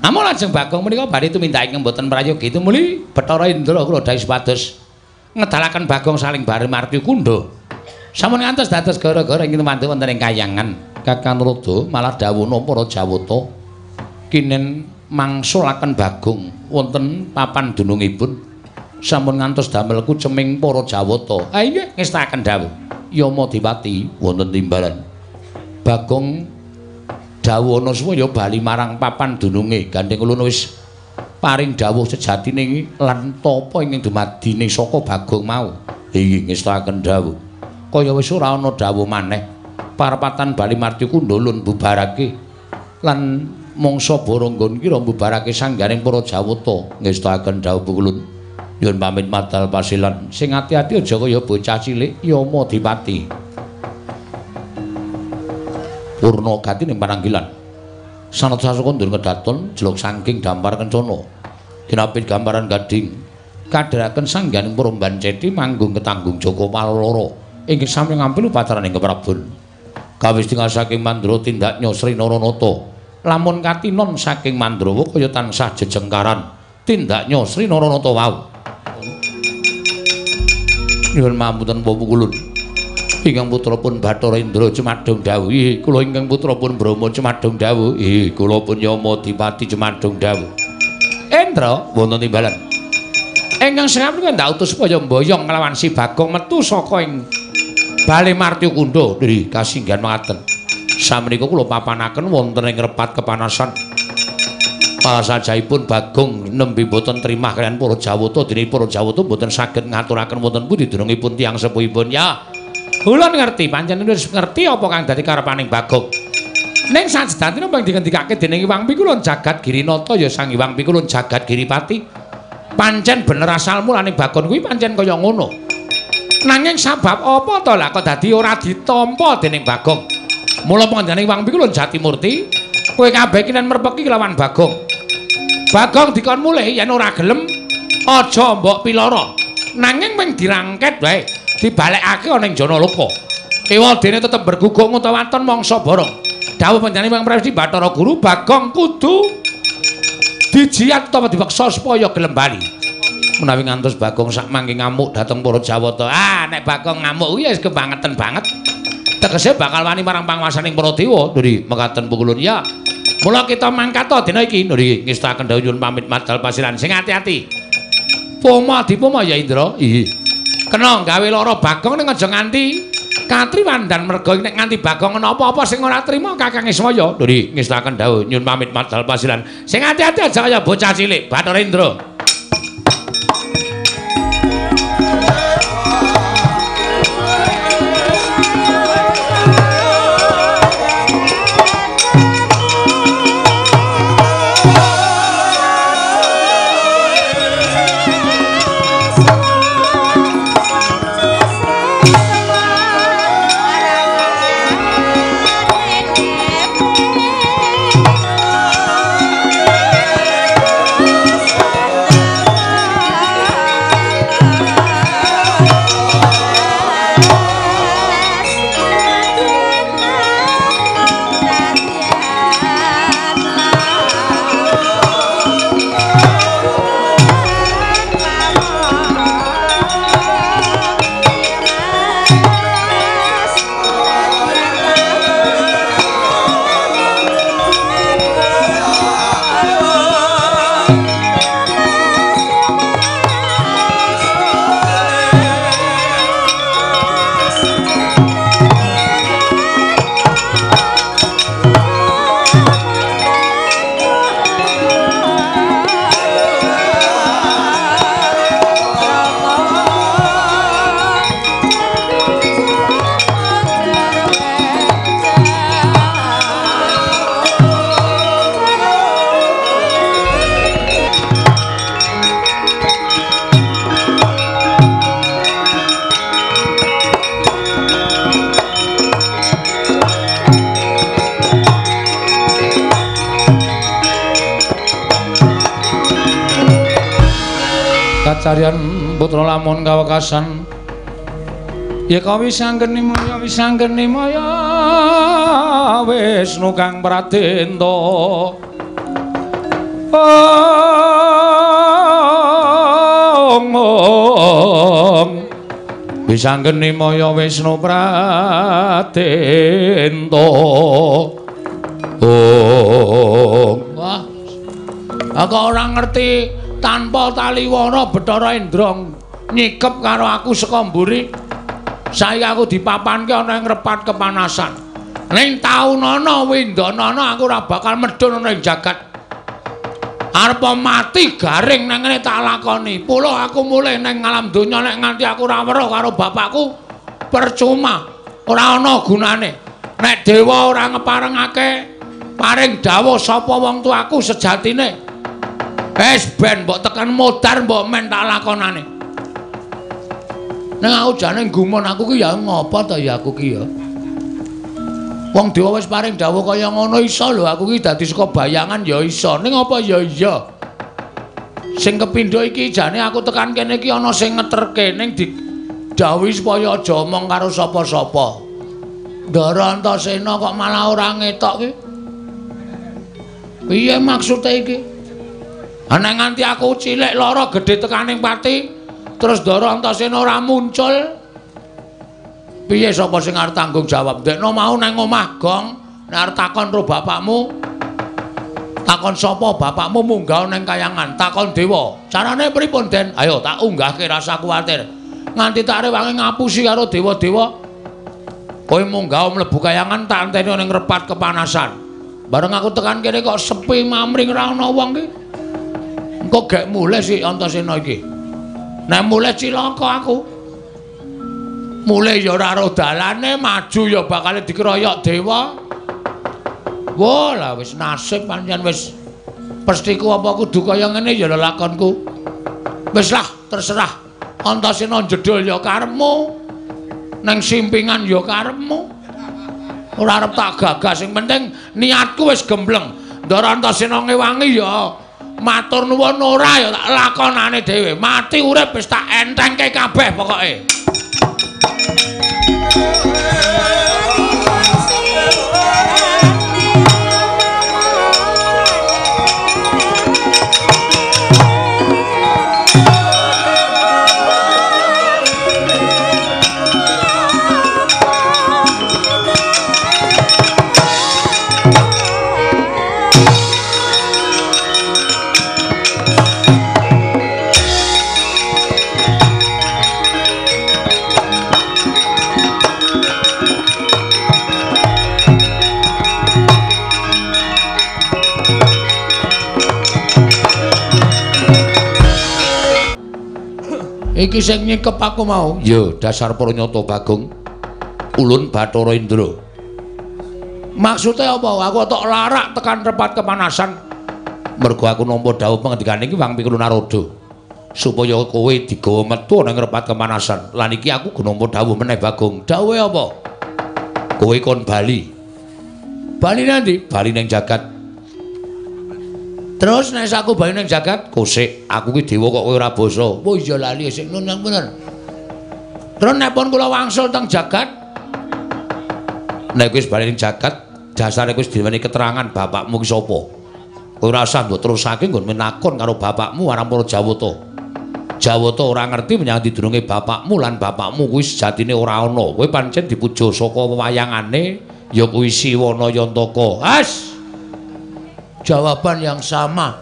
Namung lajeng Bagong menika badhe tumindak ingkang boten prayogi tumuli Bathara Indra kula dawuh supados ngedalaken Bagong saling bare marti kundha. Sampun ngantos dados gara-gara ing tumantu wonten ing kayangan. Kakang Tuladha malah dawuhna para Jawata kinen mangsulaken Bagong wonten papan dunungipun. Sampun ngantos damel kuceming para Jawata. Ah inggih ngestakaken dawuh Yama Dipati wonten timbalan. Bagong dawuhna supaya bali marang papan dununge. Gandeng ulun wis paring dawuh sejatine lan tapa ingkang dumadine saka Bagong mau. Inggih ngestakaken dawuh. Kaya wis ora ana dawuh maneh. Parapatan bali marti kundha ulun bubarake lan mangsa boronggon kira mbubarake sangganing para Jawata. Ngestakaken dawuh ulun. Nyuwun pamit madal pasilan. Sing ati-ati aja kaya bocah cilik Yama Dipati. Purna gati ning pananggilan. Sanad sasuka ndur kedaton jelok saking dampar kencana. Kinapit gambaran gading. Kadheraken sangganing para mbanceti manggung ketanggung Joko Paloro ingkang sami ngampil upacaraning keprabon. Kawis tinggal saking Mandra tindaknya Sri Naranata. Lamun katinon saking Mandrawa kaya tansah jejengkaran tindaknya Sri Naranata wau. Nyuwun pamunten pukulun. Ingkang putra pun Bathara Indra cumadung dawuh. Kula ingkang putra pun Brahma cumadung dawuh. Kula pun Yama Dipati cumadung dawuh. Indra wonten timbalan. Ingkang sengap menika ndak utus supaya mboyong nglawan si Bagong metu saka ing Bale Martya Kundha. Nggih, kasinggihan mengaten. Samenika kula papanaken wonten ing repat kepanasan. Pasajahipun Bagong nembe boten trimah kaliyan para Jawata, dene para Jawata boten saged ngaturaken wonten pundi dunungipun tiyang sepuhipun. Ya. Kula ngerti, pancen wis ngerti apa kang dadi karepaning Bagong. Ning sajedhatine ping dingendikake dening Hyang Pikulun Jagat Girinata ya Sang Hyang Pikulun Jagat Giripati. Pancen bener asal mulane Bagong kuwi pancen kaya ngono. Nanging sabab apa to lah kok dadi ora ditampa dening Bagong? Mula panjenengane Hyang Pikulun Jatimurti, kowe kabeh kinen merpeki lawan Bagong. Bagong dikon mulih yen ora gelem aja mbok piloro. Nanging ping dirangket wae, dibalekake ana ing Janaloka. Ewadene tetep berguguk ngutawaton mangsa borong. Dawuh panjenengan Hyang Presti Bathara Guru, Bagong kudu dijiat utawa dipeksa supaya gelem bali. Menawi ngantos Bagong sak mangke ngamuk dhateng para Jawata. Ah, nek Bagong ngamuk kuwi wis kebangeten banget. Tegese bakal wani marang panguwasaning para dewa. Nggih, mekaten pukulun ya. Mula kita mangkat dina iki. Nggih, ngestakaken dawuh nyuwun pamit madal pasiran. Sing ati-ati. Poma dipoma ya Indra. Iya. Kena gawe lara Bagong ning aja nganti katriwandan merga nek nganti Bagong ana apa-apa sing ora trima Kakang Ismaya. Nggih, ngestakaken dawuh nyuwun pamit madal pasiran. Sing ati-ati aja kaya bocah cilik Bathara Indra. Oh. Kacaryan putra lamun kawekasan yeka wisanggeni maya wisanggeni maya Wisnu kang pradenta. Ong ong wisanggeni maya Wisnu pradenta. Ong. Wah, aku ora ngerti tanpa taliwana Bathara Indra nyikep karo aku saka mburi. Saiki aku dipapanke ana ing repat kepanasan. Ning taunana windanana aku ora bakal medhun ana ing jagat. Arep mati garing nang ngene tak lakoni. Puluh aku mulih nang alam donya nek nganti aku ora weruh karo bapakku percuma, ora ana gunane. Nek dewa ora ngeparengake paring dawuh sapa wong tuaku sejatine. Wis ben mbok tekan modar mbok men tak lakonane. Ning aku jane gumun aku ki ya ngopo to ya aku ki ya. Wong dewa wis paring dawuh kaya ngono iso lho aku ki dadi saka bayangan ya iso. Ning apa ya iya. Sing kepindho iki jane aku tekan kene iki ana sing ngeterke ning didhawuhi supaya aja omong karo sapa-sapa. Ndara Antasena kok malah ora ngetok ki. Piye maksude iki? Nek nganti aku cilik lara gedhe tekaning pati terus Ndara Antasena ora muncul piye sapa sing arep tanggung jawab? Ndekno mau nang omah gong nek arep takon karo bapakmu, takon sapa bapakmu munggah nang kayangan, takon dewa. Carane pripun, Den? Ayo tak unggahke rasa kuwatir. Nganti tak rewangi ngapusi karo dewa-dewa. Kowe munggah mlebu kayangan tak enteni ning repat kepanasan. Bareng aku tekan kene kok sepi mamring ora ana wong ki. Engko gek mulih si Antasena iki. Nek mulih cilaka aku. Mulih ya ora ro dalane, maju ya bakal dikeroyok dewa. Wah, lah wis nasib pancen wis pestiku apa kudu kaya ngene ya lelakonku. Wis lah, terserah. Antasena jedul ya karepmu. Nang simpingan ya karepmu. Ora arep tak gagas, sing penting niatku wis gembleng. Ndara Antasena ngewangi ya matur nuwun ora ya tak lakonane dhewe. Mati urip wis tak entengke kabeh pokoke. Iki sing nyikep aku mau. Ya, dasar pranyata Bagong. Ulun Bathara Indra. Maksude apa? Aku tok larak tekan repat kepanasan. Mergo aku nampa dawuh pengendikane iki Wang Pikul Narada. Supaya kowe digawa metu nang repat kepanasan. Lan iki aku nampa dawuh meneh Bagong. Dawuhe apa? Kowe kon bali. Bali nanti? Bali ning jagat. Terus nek aku bali ning jagat, kosek aku ki dewa kok kowe ora basa. Oh iya lali sik nun bener. Terus nek pun kula wangsul teng jagat, nek wis bali ning jagat, dasare wis diweni keterangan bapakmu ki sapa. Kowe ora usah mbok terusake nggon menakon karo bapakmu marang para Jawata. Jawata ora ngerti menyang didurunge bapakmu lan bapakmu kuwi sejatine ora ana. Kowe pancen dipuja saka wewayangane ya kuwi Siwana Yantaka. As. Jawaban yang sama.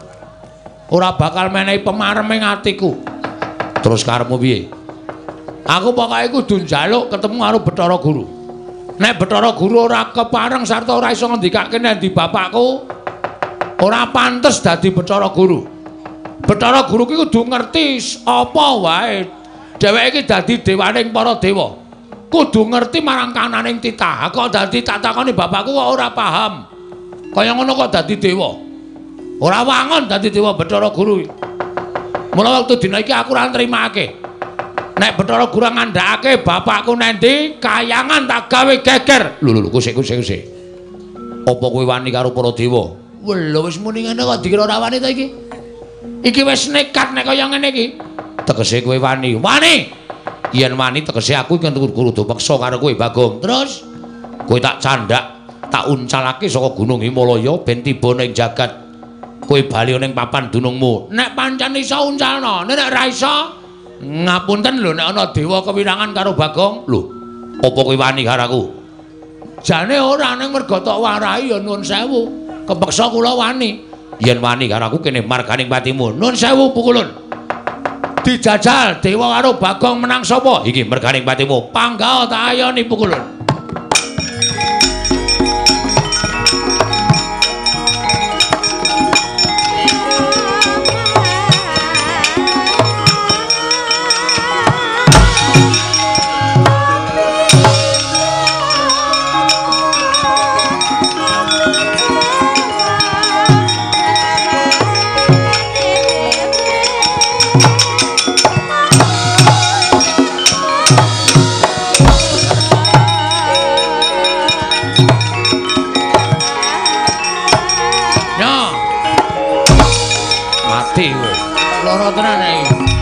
Ora bakal menehi pemarem ing atiku. Terus karepmu piye? Aku pokoke kudu njaluk ketemu karo Bathara Guru. Nek Bathara Guru ora kepareng sarta ora iso ngendikake nek ndi bapakku, ora pantes dadi Bathara Guru. Bathara Guru ki kudu ngerti apa wae. Dheweke iki dadi dewaning para dewa. Kudu ngerti marang kananing titah. Kok dadi tak takoni bapakku kok ora paham. Kaya ngono kok dadi dewa. Ora wangun dadi dewa Bathara Guru. Mula wektu dina iki aku ora nrimake. Nek Bathara Guru ngandhakake bapakku nendi, kayangan tak gawe geger. Lho lho kusik kusik kusik. Apa kowe wani karo para dewa? Lho wis muni ngene kok dikira ora wani ta iki? Iki wis nekat nek kaya ngene iki. Tegese kowe wani. Wani. Yen wani tegese aku iki kudu peksa karo kowe Bagong. Terus kowe tak candhak, tak uncalake saka Gunung Himalaya ben tiba ning jagat. Kowe bali ning papan dunungmu. Nek pancen iso uncalno, nek ora iso ngapunten lho nek ana dewa kewirangan karo Bagong. Lho, apa kowe wani karo aku? Jane ora, ning merga tok warai ya nuwun sewu. Kepeksa kula wani. Yen wani karo aku kene marganing patimu. Nuwun sewu pukulun. Dijajal dewa karo Bagong menang sapa? Iki merganing patimu. Panggah tak ayoni pukulun. Loro tenan iki.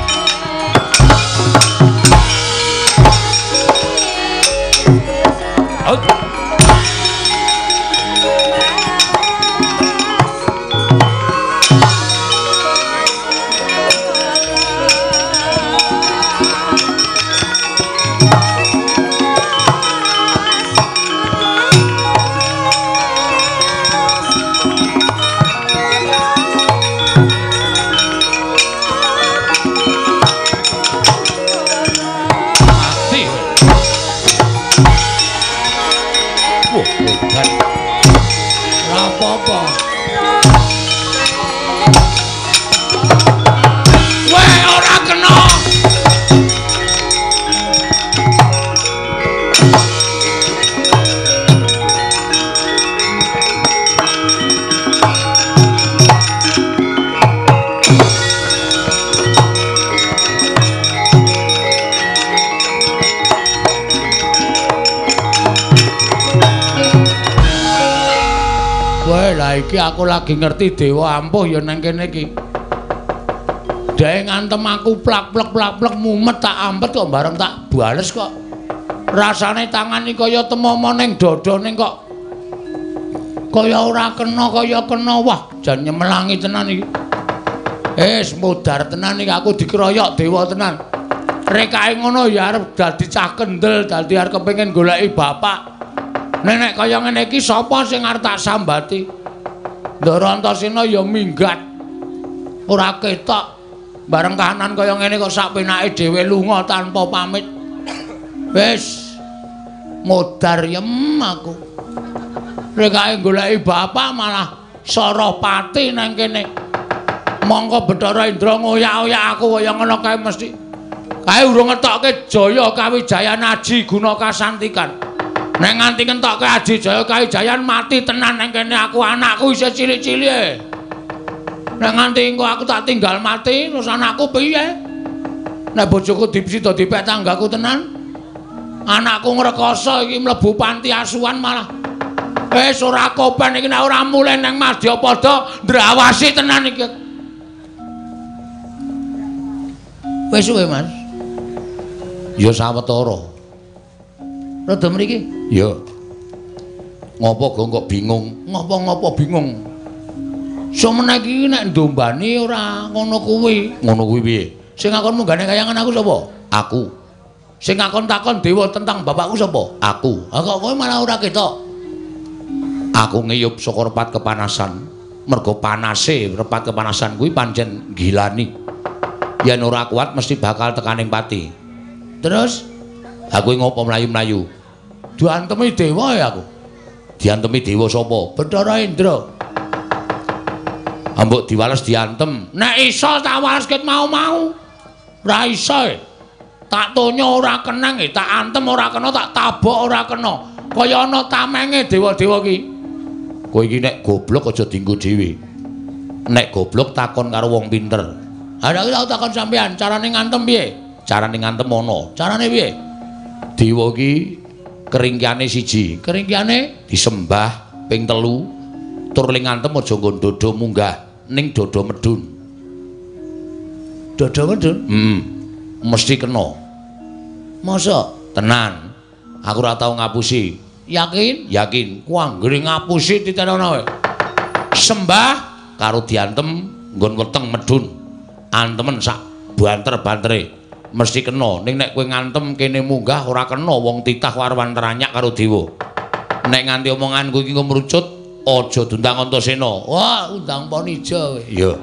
Iki aku lagi ngerti dewa ampuh ya nang kene iki. Dhek ngantem aku plak-plek plak-plek mumet tak ampet kok bareng tak bales kok. Rasane tangan iki kaya temomo ning dada ning kok kaya ora kena kaya kena. Wah, jan nyemelangi tenan iki. Wis modar tenan iki aku dikeroyok dewa tenan. Rekake ngono ya arep dadi cah kendel, dadi arep kepengin goleki bapak. Nek kaya ngene iki sapa sing arep tak sambati? Ndara Antasena ya minggat. Ora ketok. Bareng kahanan kaya ngene kok sak penake dhewe lunga tanpa pamit. Wis modar yem aku. Rekake goleki bapak malah Sarapati nang kene. Mongko Bathara Indra ngoyak-oyak aku kaya ngono kae mesti. Kae urung ngetokke Jaya Kawijayan Aji Guna Kasantikan. Nek nganti ngentokke Aji Jaya Kawijayan mati tenan nang kene aku, anakku isih cilik-cilik. Nek nganti engko aku tak tinggal mati terus anakku piye? Nek bojoku dipsida dipek tanggaku tenan. Anakku ngrekoso iki mlebu panti asuhan malah. Wis ora kopen iki nek ora mulih nang Madyapada ndrawasi tenan iki. Wis suwe, Mas. Ya sawetara. Rada mriki? Ya. Ngopo gong kok bingung? Ngopo-ngopo bingung? Semene iki nek ndombani ora ngono kuwi. Ngono kuwi piye? Sing ngakon munggane kayangan aku sapa? Aku. Sing ngakon takon dewa tentang bapakku sapa? Aku. Ha kok kowe malah ora ketok. Aku ngiyup saka repat kepanasan. Mergo panase repat kepanasan kuwi pancen gilani. Yen ora kuat mesti bakal tekaning pati. Terus aku ngopo mlayu-mlayu? Diantemi dewa ya aku. Diantemi dewa sapa? Bathara Indra. Ambok diwales diantem. Nek iso tak wales ket mau-mau. Ora iso. Tak tonyo ora kenang, tak antem ora kena, tak tabok ora kena. Kaya ana tamenge dewa-dewa ki. Kowe iki nek goblok aja dienggo dhewe. Nek goblok takon karo wong pinter. Ha nek aku takon sampean, carane ngantem piye? Carane ngantem ana. Carane piye? Dewa ki keringkiane siji, keringkiane disembah ping 3, tur ling ngantem aja nggon dodo munggah ning dodo medun. Dodo medun? Heeh. Mesti kena. Masa? Tenan. Aku ora tau ngapusi. Yakin? Yakin. Ku anggere ngapusi titenono kowe. Sembah karo diantem nggon weteng medhun. Antemen sak banter-bantere. Mesti kena. Ning nek kowe ngantem kene munggah ora kena wong titah warwan teranyak karo dewa. Nek nganti omonganku iki ngrucut, aja diundang Antasena. Wah, undang Ponija kowe. Iya.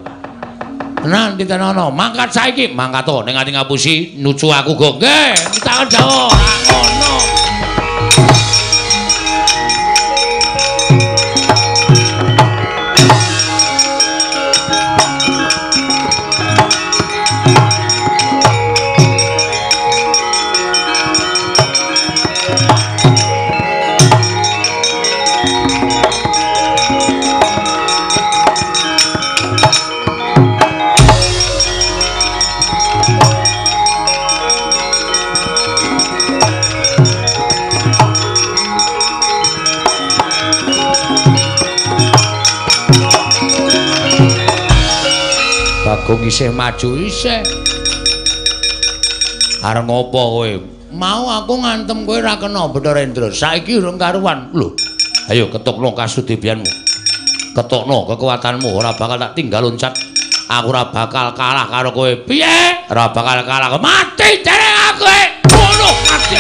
Tenan titenono, mangkat saiki, mangkat to nek nganti ngapusi nucu aku go. Nggih, tangan Jawa. Ngono. Bagong isih maju isih. Arep ngopo kowe? Mau aku ngantem kowe ora kena Bathara Indra. Saiki urung karuan. Lho. Ayo ketokno kasudebianmu. Ketokno kekuatanmu, ora bakal tak tinggal loncat. Aku ora bakal kalah karo kowe. Piye? Ora bakal kalah. Mati dereng aku. Ngono mati.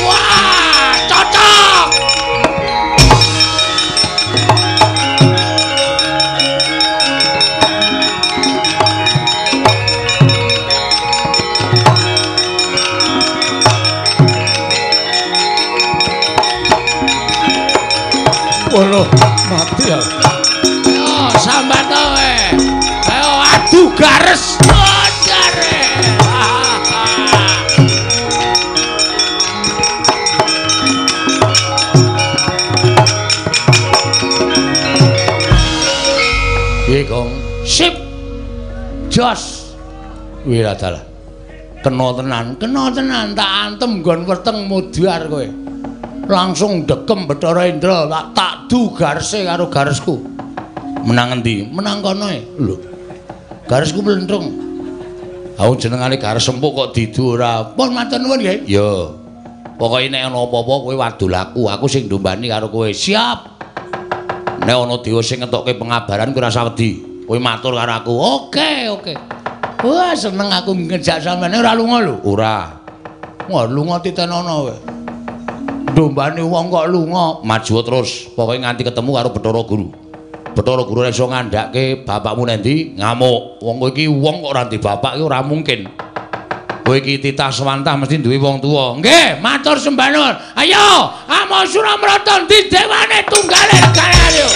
Wah, cocok. Waduh, mati ya. Ayo sambat kowe. Ayo adu gares. Jare. Piye, Gong? Sip. Jos. Wiradalah. Kena tenan, kena tenan tak antem nggon weteng mudhar kowe. Langsung dekem Bathara Indra, tak du garese karo garesku. Menang endi? Menang kono e. Lho. Garesku mlentrung. Aku jenengane gares empuk kok didu ora. Pun matur nuwun nggih. Ya. Pokoke nek ana apa-apa kowe wadul aku, aku sing ndombani karo kowe. Siap. Nek ana dewa sing ngetokke pengabaran kowe ora usah wedi. Kowe matur karo aku. Oke, oke. Wah, seneng aku ngejak sampeyan ora lunga lho. Ora. Wah, lunga titenono kowe. Dombane wong kok lunga, maju terus. Pokoke nganti ketemu karo Bathara Guru. Bathara Guru ora iso ngandhake bapakmu nendi ngamuk. Wong kowe iki wong kok ora ndek bapak iki ora mungkin. Kowe iki titah swantah mesti duwe wong tuwa. Nggih, matur sembah nuwun. Ayo, amo Suramrata ndi dewane tunggale regane ayo.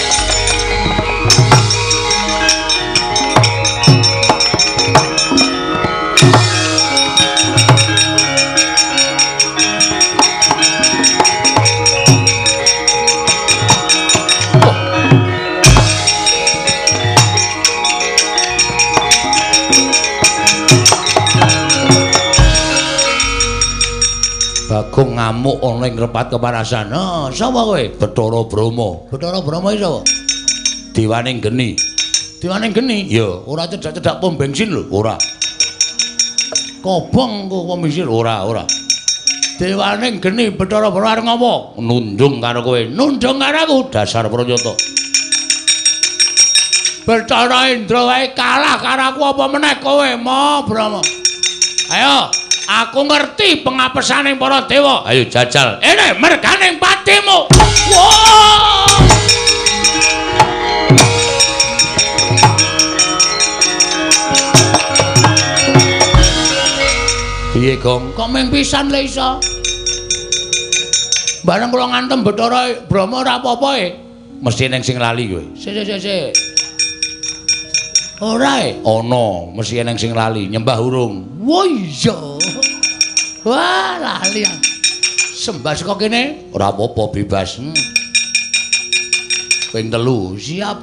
Bagong ngamuk ana ing repat kepanasan. "Ha, sapa kowe?" "Bathara Brahma." "Bathara Brahma iki sapa?" "Dewaning geni." "Dewaning geni?" "Ya, ora cedhak-cedhak pom bensin lho." "Ora." "Kobong kok pom bensin?" "Ora, ora." "Dewaning geni Bathara Brahma arep ngopo?" "Nundung karo kowe." "Nundung karo aku?" "Dasar pranyata." Bathara Indra wae kalah karo aku apa meneh kowe, Ma Brahma. Ayo, aku ngerti pengapesane para dewa. Ayo jajal. Ene merganing patimu. Wah! Piye, Gong? Kok mung pisan le iso? Bareng kula ngantem Bathara Brahma ora apa-apa e. Mesti eneng sing lali kowe. Sik sik sik. Ora e? Ana, mesti eneng sing lali, nyembah urung. Wah iya. Wah, lali. Sembah saka kene ora apa-apa bebas. Ping 3, siap.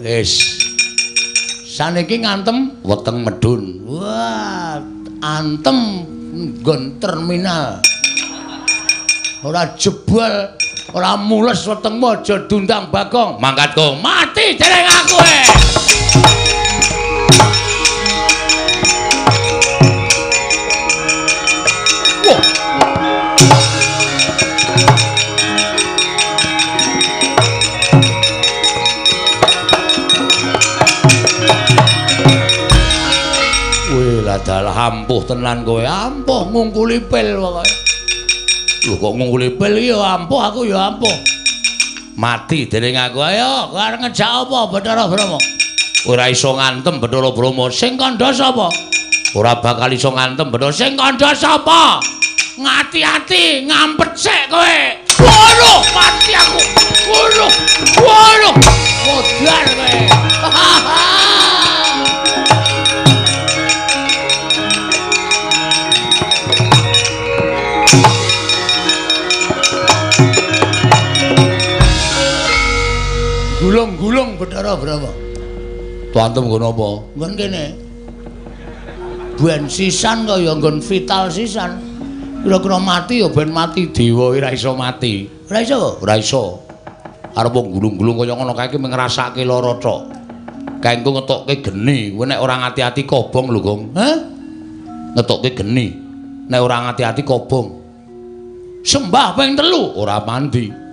Wis. Saniki ngantem weteng medhun. Wah, antem nggon terminal. Ora jebol, ora mules wetengmu aja diundang Bagong. Mangkat Gong, mati dereng aku e. Dalah ampuh tenan kowe. Ampuh ngungkuli pil pokoke. Lho kok ngungkuli pil iki ya ampuh, aku ya ampuh. Mati dening aku. Ayo, kowe arep ngejak apa Bathara Brahma? Ora iso ngantem Bathara Brahma. Sing kandha sapa? Ora bakal iso ngantem Bathara. Sing kandha sapa? Ngati-ati, ngampet sik kowe. Waduh, mati aku. Waduh. Waduh. Modar kowe. Gulung-gulung Bathara Brahma. Tuantem nggon apa? Nggon kene. Ben sisan kaya nggon vital sisan. Kira-kira mati ya ben mati dewa ora iso mati. Ora iso? Ora iso. Arep wong gulung-gulung kaya ngono kae iki ngrasake lara tok. Kae engko ngetokke geni, kowe nek ora ngati-ati kobong lho, Gong. Hah? Ngetokke geni. Nek ora ngati-ati kobong. Sembah ping 3 ora mandi.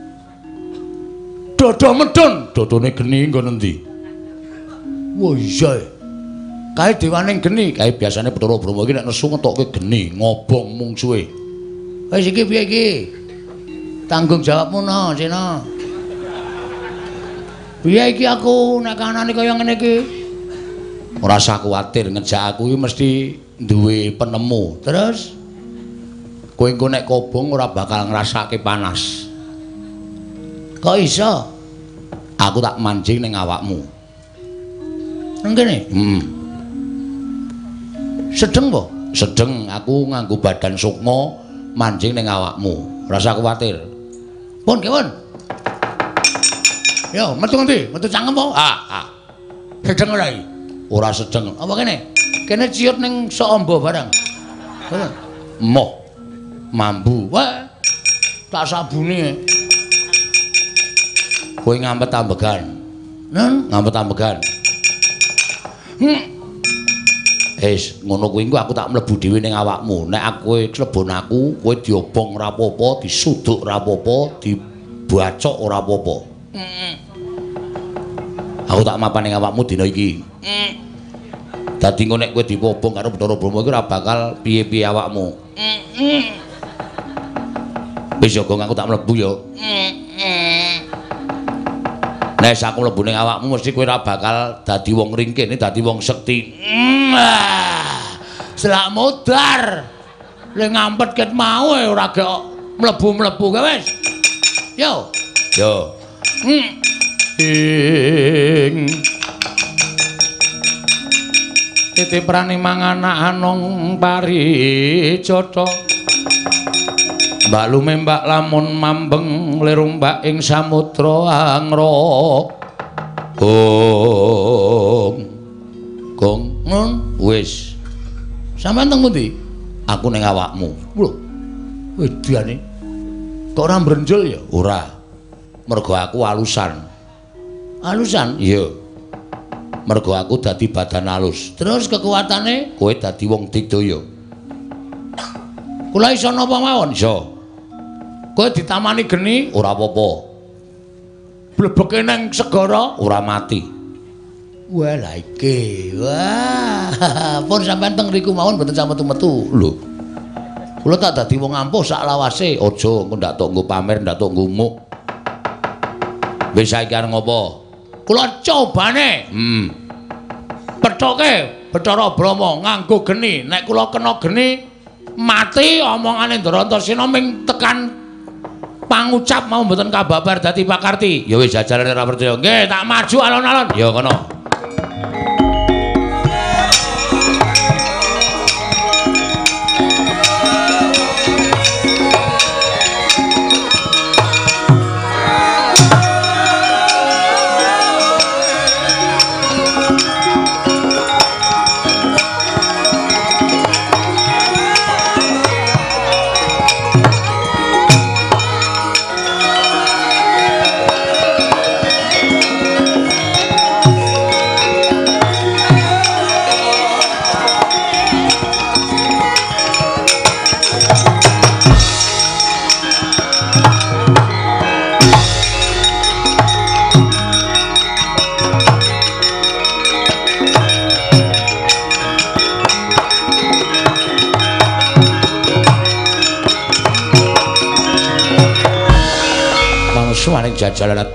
Dodo medun, dodone geni nggon endi? Wah iya. Kae dewane geni, kae biasane Bathara Brahma iki nek nesu ngetokke geni, ngobong mungsuhe. Wis iki piye iki? Tanggung jawabmu no, Sena. Piye iki aku nek kanane kaya ngene iki? Ora usah kuwatir, ngejak aku iki mesti duwe penemu. Terus kowe engko nek kobong ora bakal ngrasake panas. Kok iso? Aku tak mancing ning awakmu. Nang kene? Heeh. Sedeng po? Sedeng, aku nganggo badan sukma mancing ning awakmu. Ora usah kuwatir. Pun, kewon. Yo, metu ngendi? Metu cangkem po? Ah, ah. Sedeng ora iki? Ora sedeng. Apa kene? Kene ciut ning sok amba barang. Moh. Mambu. Wah. Tak sabune. Kowe ngampet ambegan. Nen, ngampet ambegan. Wis, ngono kuwi engko aku tak mlebu dhewe ning awakmu. Nek aku klebon aku, kowe diobong ora apa-apa, disuduk ora apa-apa, dibacok ora apa-apa. Aku tak mapan ning awakmu dina iki. Dadi engko nek kowe diobong karo Bathara Brahma iki ora bakal piye-piye awakmu. Wis ya, Gong, aku tak mlebu ya. Nek aku mlebu ning awakmu mesti kowe ora bakal dadi wong ringkih, dadi wong sekti. Selak modar. Le ngampet ket mau ora gek mlebu-mlebu kae wis. Yo. Yo. Ing titiprane manganak anong parijata. Mbak lumembak lamun mambeng lirumbak ing samudra angra. Gong. Gong, ngon wis. Sampeyan teng pundi? Aku ning awakmu. Lho. Wedane. Kok ora mbrenjul ya? Ora. Mergo aku alusan. Alusan? Iya. Mergo aku dadi badan alus. Terus kekuatane kowe dadi wong digdaya. Kula iso napa mawon? Iso. Kowe ditamani geni ora apa-apa. Blebeke nang segara ora mati. Wah lha iki. Wah, pun sampean teng riku mawon mboten sampe metu-metu. Lho. Kula tak dadi wong ampuh sak lawase. Aja engko ndak tok nggo pamer, ndak tok nggo muk. Wis saiki arep ngopo? Kula cobane. Pethoke Bathara Brahma nganggo geni. Nek kula kena geni mati omongane Ndrantasena ming tekan pangucap mau mboten kababar dadi pakarti. Ya wis jajalane ora percaya. Nggih, tak maju alon-alon. Ya kono. maring jajalalat.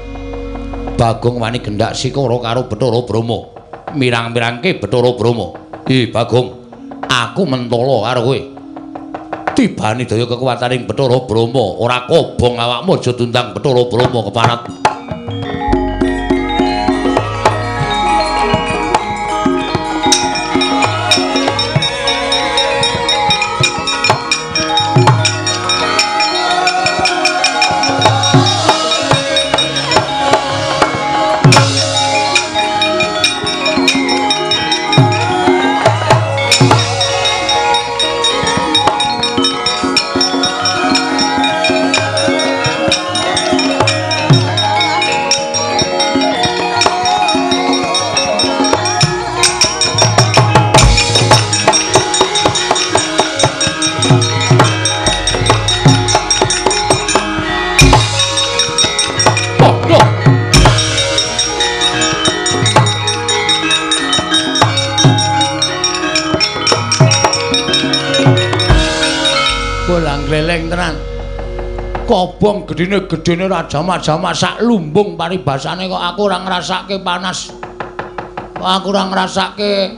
Bagong wani gendak sikara karo Bathara Brahma. Mirang-mirangke Bathara Brahma. "Ih, Bagong, aku mentala karo kowe. Tibane daya kekuwataning Bathara Brahma, ora kobong awakmu aja tundang Bathara Brahma keparat." Gleleng tenan. Kobong gedene-gedene ora jamak-jamak sak lumbung paribasane kok aku ora ngrasake panas. Kok aku ora ngrasake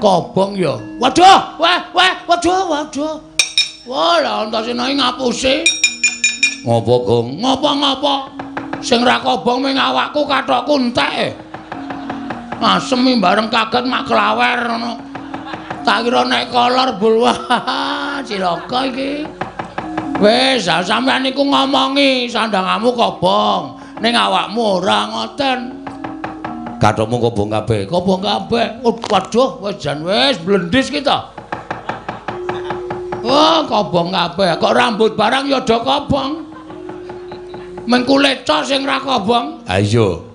kobong ya. Waduh, wah, wah, waduh, waduh. Wah, lha Antasena iki ngapusi. Ngopo, Gong? Ngopo-ngopo? Sing ra kobong ming awakku kathokku entek. Asem bareng kaget mak klawer ngono. Tak kira nek kolor bul wah cilaka iki. Wis, sampeyan niku ngomongi sandangamu kobong, ning awakmu ora ngoten. Kathokmu kobong kabeh, kobong kabeh. Oh, waduh, wis jan wis blendis ki to. Oh, kobong kabeh. Kok rambut barang ya do kobong. Meng kulit cok sing ra kobong. Ha iya.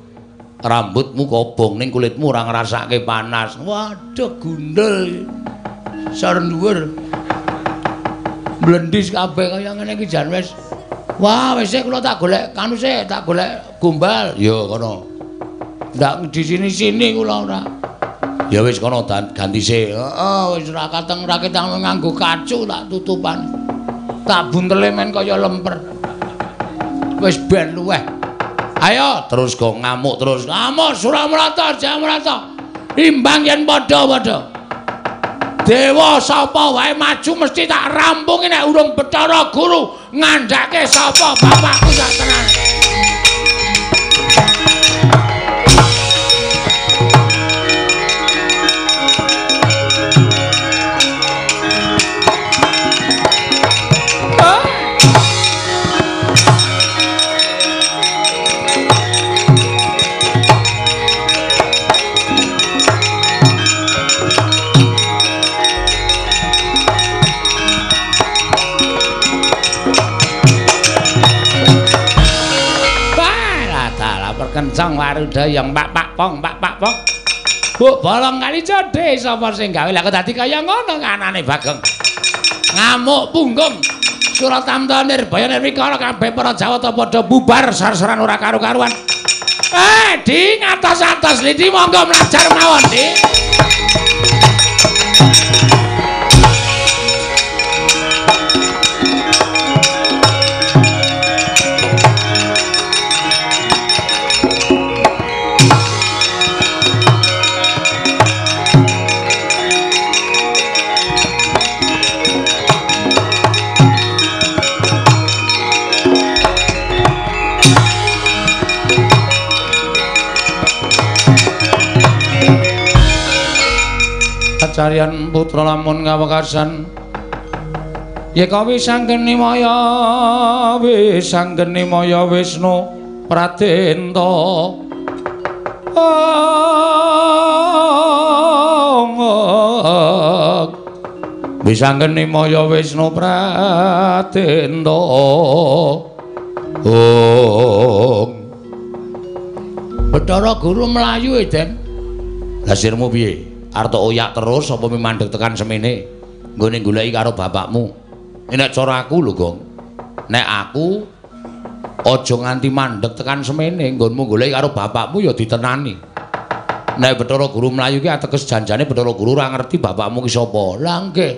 Rambutmu kobong ning kulitmu ora ngrasake panas. Waduh, gundul. Sor dhuwur. Blendis kabeh kaya ngene iki jan wis. Wah, wis kula tak golek kanu sik, tak golek gombal. Ya kono. Ndak di sini-sini kula ora. Ya wis kono ganti sik. Heeh, wis ora kateng ra ketang nganggo kacu tak tutupan. Tak buntele men kaya lemper. Wis ben luweh. Ayo terus go ngamuk terus. Ngamuk Suramrata, Jamrata. Imbang yen padha-padha. Dewa sapa wae maju mesti tak rampungi nek urung Bathara Guru ngandhake sapa bapakku sak tenan. Kencang warudayang pak pak pong pak pak pong. Bu bolong kali jodhe sapa sing gawe lah kok dadi kaya ngono anane Bagong. Ngamuk punggung. Suratamta Nirbaya Nirwikara kabeh para Jawata padha bubar sar-saran ora karu-karuan. Di ngatos-atos lidi monggo mlajar mawon, Di. Kacarian putra lamun kawekasan yeka wisanggeni maya wisanggeni maya Wisnu Pradenta. Wisanggeni maya Wisnu Pradenta. Om Bathara Guru mlayu e, Den. Lah sirmu piye? Arep oyak terus apa mandeg tekan semene? Nggone goleki karo bapakmu. Nek cara aku lho, Gong. Nek aku aja nganti mandeg tekan semene, nggonmu goleki karo bapakmu ya ditenani. Nek Bathara Guru mlayu ki ateges janjane Bathara Guru ora ngerti bapakmu ki sapa. Lah nggih.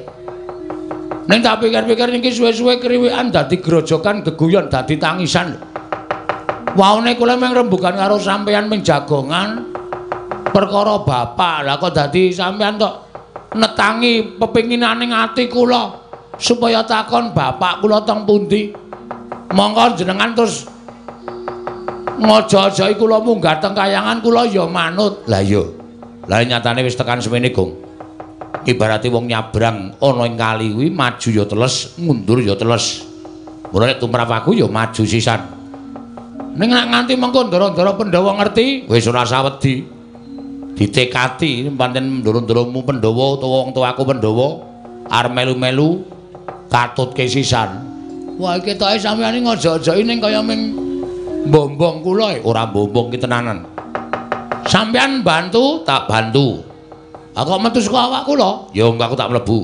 Ning tak pikir-pikir niki suwe-suwe kriwikan dadi grojokan geguyon dadi tangisan. Waune kula mung rembugan karo sampeyan ming jagongan perkara bapak. Lah kok dadi sampeyan tok netangi pepinginaning ati kula supaya takon bapak kula teng pundi. Monggo jenengan terus ngojo-ojoki kula munggah teng kayangan kula ya manut. Lah iya. Lah nyatane wis tekan semene, Gong. Ibarate wong nyabrang ana ing kali kuwi maju ya teles, mundur ya teles. Mula nek tumrap aku ya maju sisan. Ning nek nganti mengko ndara-ndara Pandhawa ngerti, wis ora sawedi. Ditekati pancen ndara-ndaramu Pandhawa utawa wong tuaku Pandhawa arep melu-melu katutke sisan. Wah, iki ketoke sampeyan iki ngojo-ojoki ning kaya ming mbombong kula. Ora mbombong ki tenanan. Sampeyan bantu, tak bantu. Aku kok metu saka awak kula? Ya engko aku tak mlebu.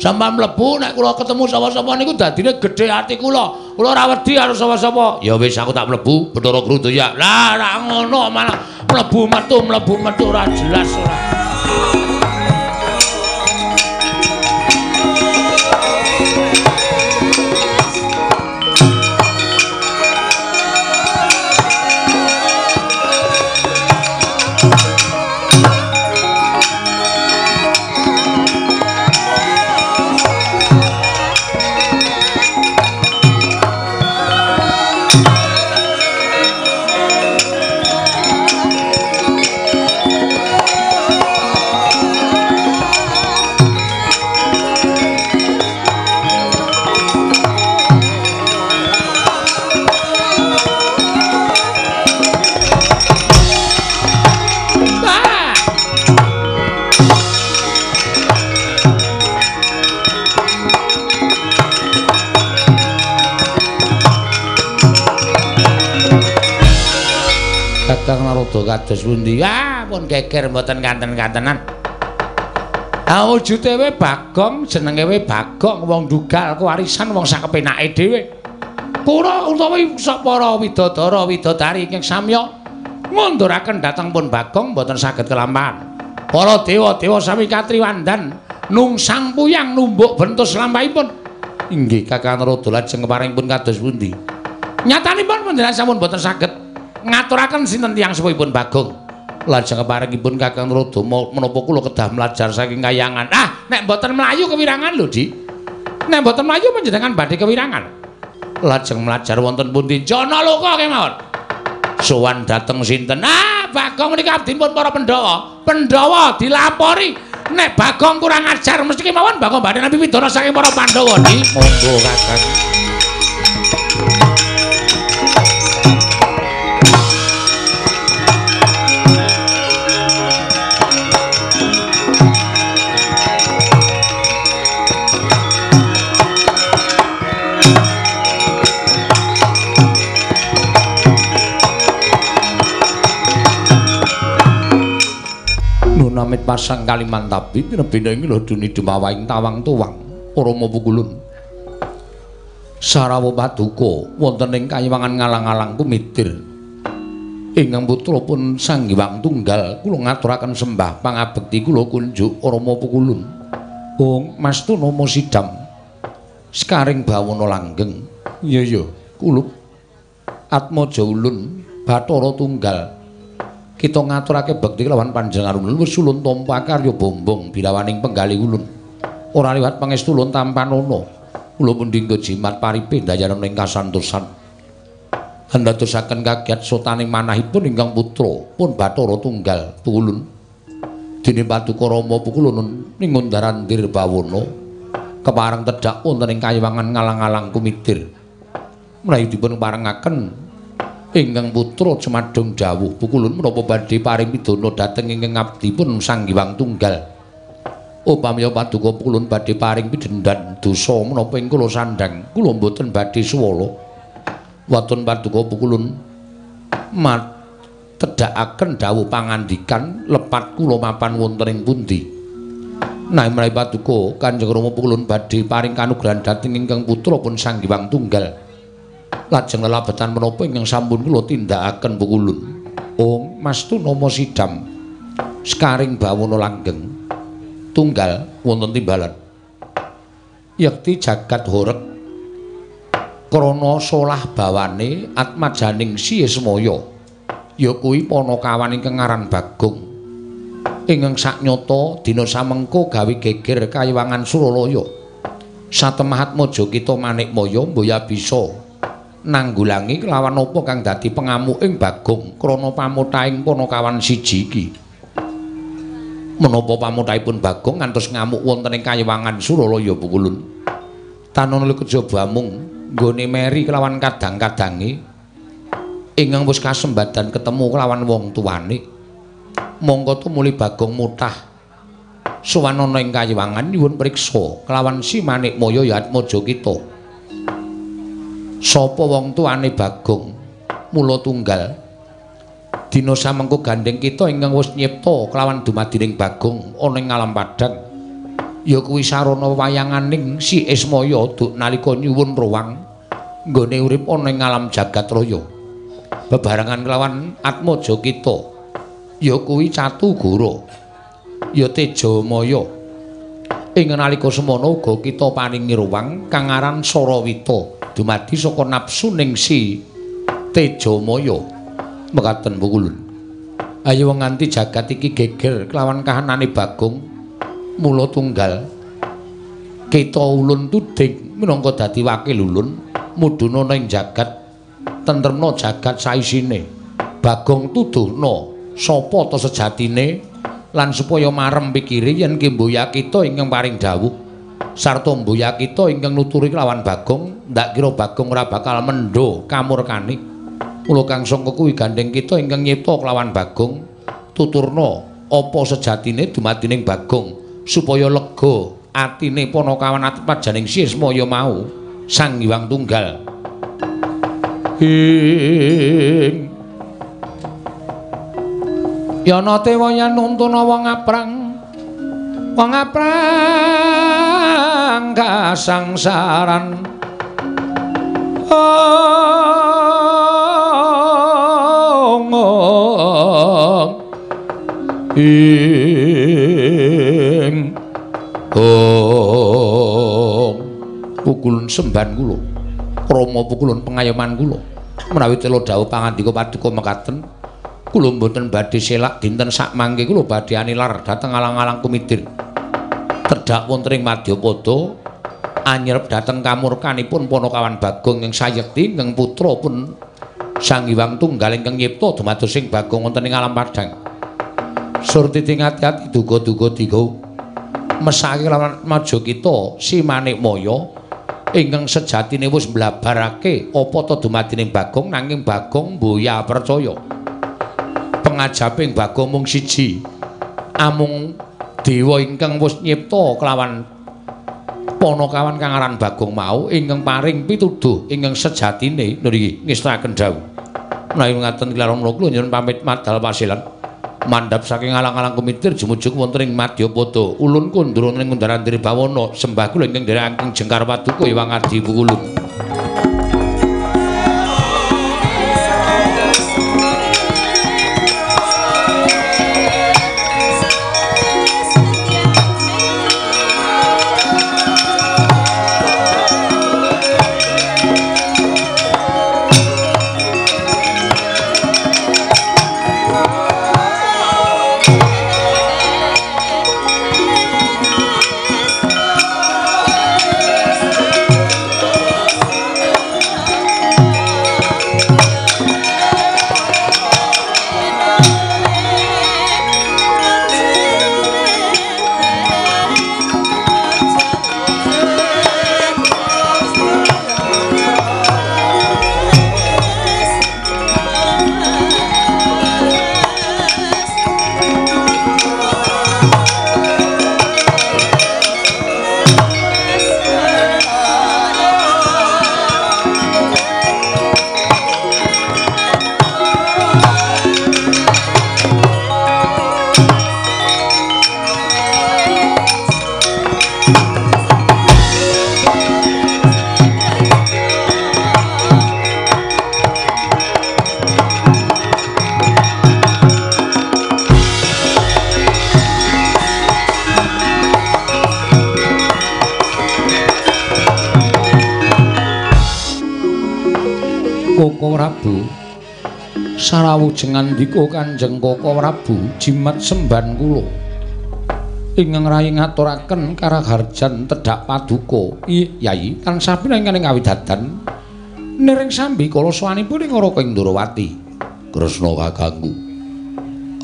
Sampeyan mlebu nek kula ketemu sapa-sapa niku dadine gedhe ati kula. Kula ora wedi karo sapa-sapa. Ya wis aku tak mlebu, Bathara Guru ya. Lah ora ngono malah mlebu metu ora jelas ora. Kakang Narada kados pundi? Ah, pun geger mboten kanten-kantenan. Ah, wujude we Bagong, jenenge we Bagong, wong dugal kewarisan wong sakepenake dhewe. Kura utawi para widodara widodari ingkang samya ngunduraken dhateng pun Bagong mboten saged kelampahan. Para dewa-dewa sami katriwandan nungsang puyang numbuk bentus lampahipun. Inggih Kakang Narada lajeng keparingipun kados pundi? Nyatanipun panjenengan sampun mboten saged ngaturaken sinten tiyang sepuhipun Bagong. Lajeng keparingipun Kakang Narada menapa kula kedah mlajar saking kayangan. Ah, nek mboten mlayu kewirangan lho, Dik. Nek mboten mlayu panjenengan badhe kewirangan. Lajeng mlajar wonten pundi? Janaloka kemawon. Sowan dhateng sinten? Ah, Bagong menika abdinipun para Pandhawa. Pandhawa dilapori nek Bagong kurang ajar mesti kemawon Bagong badhe nampi pidana saking para Pandhawa, Dik. Monggo Kakang. Namit pasang Kalimantabi tinebina ing loduni dumawaing tawang tuwang Rama Pukulun Sarawa paduka wonten ing kayiwangan ngalang-alang kumitir ingkang putra pun Sang Hyang Tunggal kula ngaturaken sembah pangabekti kula kunjuk Rama Pukulun. Ong Mastu nama sidam sekaring bawana langgeng. Iya iya kulup Atmaja ulun Bathara Tunggal kita ngaturake bekti kelawan panjenengan ulun wis ulun tampa karya bombong bilawaning penggalih ulun ora liwat pangestu ulun tampanana kula mundhingga jimat paripe ndayanan ing kasantosan andadosaken kagiat sotaning manahipun ingkang putra pun Bathara Tunggal Pukulun dene paduka Rama Pukulun ning Undarandir bawana kepareng tedhak wonten ing kayiwangan ngalang-alang kumitir mlayu dipun parengaken ingkang putra Jemadung dawuh Pukulun menapa badhe paring pidana dhateng ingkang abdipun Sang Hyang Tunggal. Upamiya paduka Pukulun badhe paring pidhendan dosa menapa ing kula sandhang kula mboten badhe suwala. Waton paduka Pukulun tedhakaken dawuh pangandikan lepat kula mapan wonten ing pundi. Nah menawi paduka Kanjeng Rama Pukulun badhe paring kanugrahan dhateng ingkang putra pun Sang Hyang Tunggal. Lajeng lelabetan menapa ingkang sampun kula tindakaken Pukulun. Ong Mastu nama sidam sekaring bawana langgeng tunggal wonten timbalan. Yekti jagat horeg Krana solah bawane atmajaning Si Ismaya ya kuwi panakawan ingkang aran Bagong. Ingkang saknyata dina samengko gawe geger kayiwangan Suralaya. Satemah atmaja kita Manikmaya mboya bisa nanggulangi kelawan apa kang dadi pengamuking Bagong krana pamutahing panakawan siji iki. Menapa pamutahipun Bagong ngantos ngamuk wonten ing kayiwangan Suralaya Pukulun? Tanana kejaba amung nggone meri kelawan kadang-kadange ingkang wis kasembadan ketemu kelawan wong tuane. Mongko tumuli Bagong mutah sowan ana ing kayiwangan nyuwun priksa kelawan Si Manikmaya ya atmaja kita. Sapa wong tuane Bagong? Mula tunggal dina samengko gandheng kita ingkang wis nyipta kelawan dumadining Bagong ana ing alam padhang ya kuwi sarana wayanganing Si Ismaya duk nalika nyuwun ruwang nggone urip ana ing alam jagat raya bebarengan kelawan atmaja kita ya kuwi Catugara ya Tejamaya. Ing nalika semana uga kita paringi ruwang kang aran Sarawita dumadi saka nafsuning Si Tejamaya. Mekaten Pukulun. Ayo nganti jagat iki geger kelawan kahanane Bagong mula tunggal kita ulun tuding minangka dadi wakil ulun mudhuna ning jagat tentremna jagat saisine. Bagong tuduhna sapa ta sejatine lan supaya marem pikire yen ki mboya kita ingkang paring dawuh sarta mboya kita ingkang nuturi kelawan Bagong ndak kira Bagong ora bakal mendho kamurkane. Mula kang sangka kuwi gandheng kita ingkang nyipta kelawan Bagong tuturna apa sejatine dumadining Bagong supaya lega atine panakawan atmajaning Si Ismaya mau Sang Hyang Tunggal. Ing yana tewa yen nuntuna wong aprang kasangsaran. Ing om pukulun semban kula krama pukulun pengayoman kula menawi tela dawuh pangandika paduka mekaten kula mboten badhe selak dinten sakmangke kula badhe anilar dhateng alang-alang kumidir tedhak wonten ing madyapada anyerep dhateng kamurkanipun panakawan Bagong ing sayekti ingkang putra pun Sang Hyang Tunggal ingkang nyipta dumados sing Bagong wonten ing alam padhang. Surtiti ngati-ati duga-duga diga mesake lawan maja kita Si Manikmaya ingkang sejatine wis mblabarake apa ta dumadining Bagong nanging Bagong mboya percaya. Pengajaping Bagong mung siji, amung dewa ingkang wis nyipta kelawan panakawan kang aran Bagong mau ingkang paring pituduh ingkang sejatine niki ngestakaken dawuh. Menawi ngaten kilaron kula nyuwun pamit madal pasilan mandhap saking alang-alang kumitir jumujug wonten ing madyapada ulun kundura ing undaran diri bawana sembah kula ingkang nderekaken jengkar paduka Hyang Adi Pukulun. Oh! Koko Prabu. Sarawujeng ngandika Kanjeng Koko Prabu jimat semban kula. Ingkang rayi ngaturaken karaharjan tedhak paduka. Yai tansah pinangan ing kawidadan niring sambi kala sowanipun ing Raka ing Ndrawati. Kresna kakangku.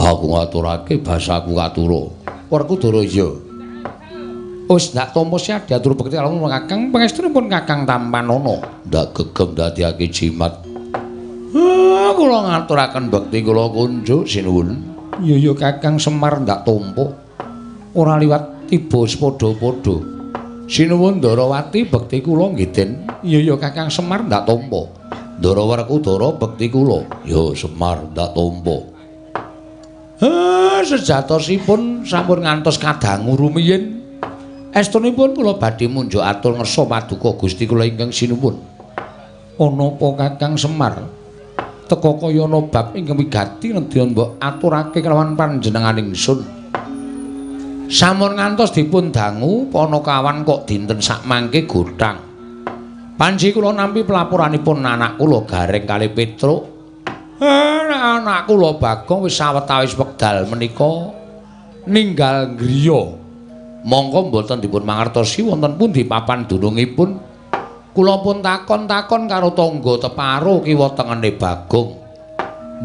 Aku ngaturake basaku katura. Werkudara iya. Wis ndak tampa siadya atur bekti kalamun Kakang pangestunipun Kakang tampanana. Ndak gegem dadiake jimat. Kula ngaturaken bekti kula kunjuk sinuwun. Iya ya Kakang Semar ndak tampa. Ora liwat tiba padha-padha. Sinuwun Ndarawati bekti kula nggih Den. Iya ya Kakang Semar ndak tampa. Ndara Werkudara bekti kula. Ya Semar ndak tampa. Sejatosipun sampun ngantos kadangu rumiyin. Estunipun kula badhe munjuk atur ngersa paduka Gusti kula ingkang sinuwun. Ana apa Kakang Semar? Teka kaya ana bab ingkang wigati nedya mbok aturake kelawan panjenengan ingsun. Sampun ngantos dipun dangu panakawan kok dinten sakmangke gothang. Panji kula nampi pelaporanipun anak kula Gareng kalih Petruk. Anak kula Bagong wis sawetawis wekdal menika ninggal griya. Mongko mboten dipun mangertosi wonten pundi papan dunungipun. Kula pun takon-takon karo tangga teparo kiwa tengene Bagong.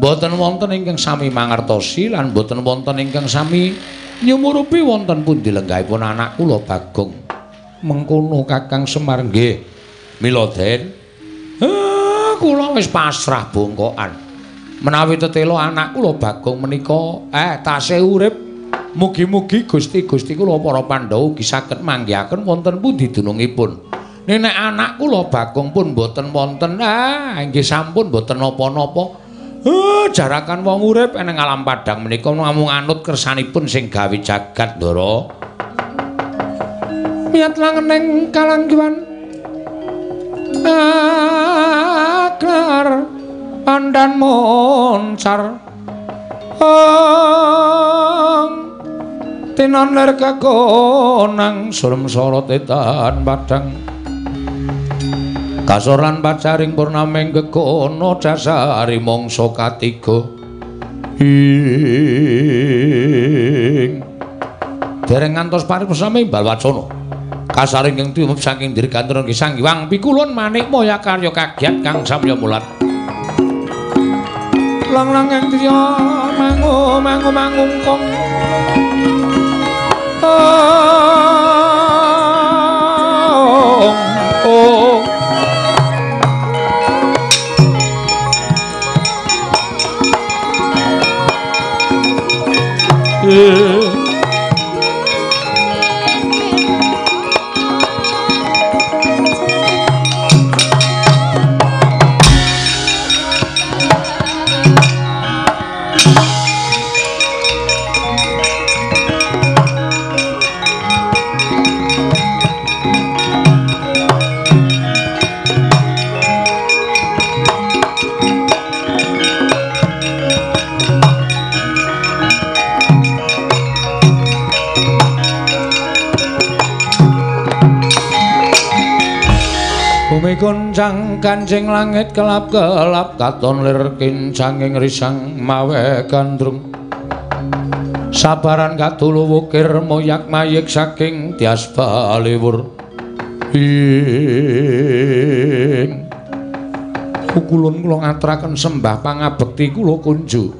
Mboten wonten ingkang sami mangertosi lan mboten wonten ingkang sami nyumurupi wonten pundi lenggahipun anak kula Bagong. Mengkono Kakang Semar nggih. Mila Den, kula wis pasrah bongkokan. Menawi tetela anak kula Bagong menika tasih urip, mugi-mugi Gusti-gusti kula para Pandhawa ugi saged manggihaken wonten pundi dunungipun. Nek anak kula Bagong pun mboten wonten, nggih sampun mboten napa-napa. Jarakan wong urip eneng alam padhang menika namung anut kersanipun sing gawe jagat, Ndara. Miyat langeneng kalanggiwan aklar pandan moncar tinon lir kekonang surem sorot etan padhang kasoran pacaring purnaming gegono dasari mangsa katiga ing dereng ngantos paripurna imbal wacana kasaring ing timup saking dirgantara nggih Sang Hyang Pikulun manik moya karya kagiat kang samya mulat lang-lang ing driya mangu mangu mangungkung oh Bumi goncang kancing langit kelap-kelap katon lir kincanging risang mawe gandrung sabaran katulu wukir moyak mayik saking tias baliwur ing pukulun kula ngaturaken sembah pangabekti kula kunjuk.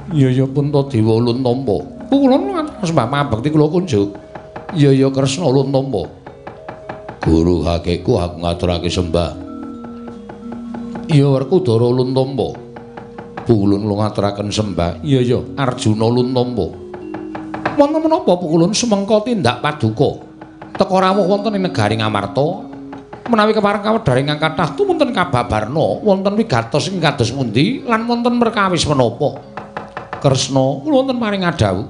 Ya ya Puntadewa ulun tampa. Pukulun ngaturaken sembah pangabekti kula kunjuk. Ya ya Kresna ulun tampa. Guru kakekku aku ngaturake sembah. Ya Werkudara ulun tampa. Pukulun kula ngaturaken sembah. Ya ya Arjuna ulun tampa. Wonten menapa pukulun sumengka tindak paduka teka rawuh wonten ing negari Ngamarta menawi kepareng kawedhar ingkang kathah tumunten kababarna wonten wigatos ing kados pundi lan wonten perkawis menapa. Kresna kula wonten paring adhawuh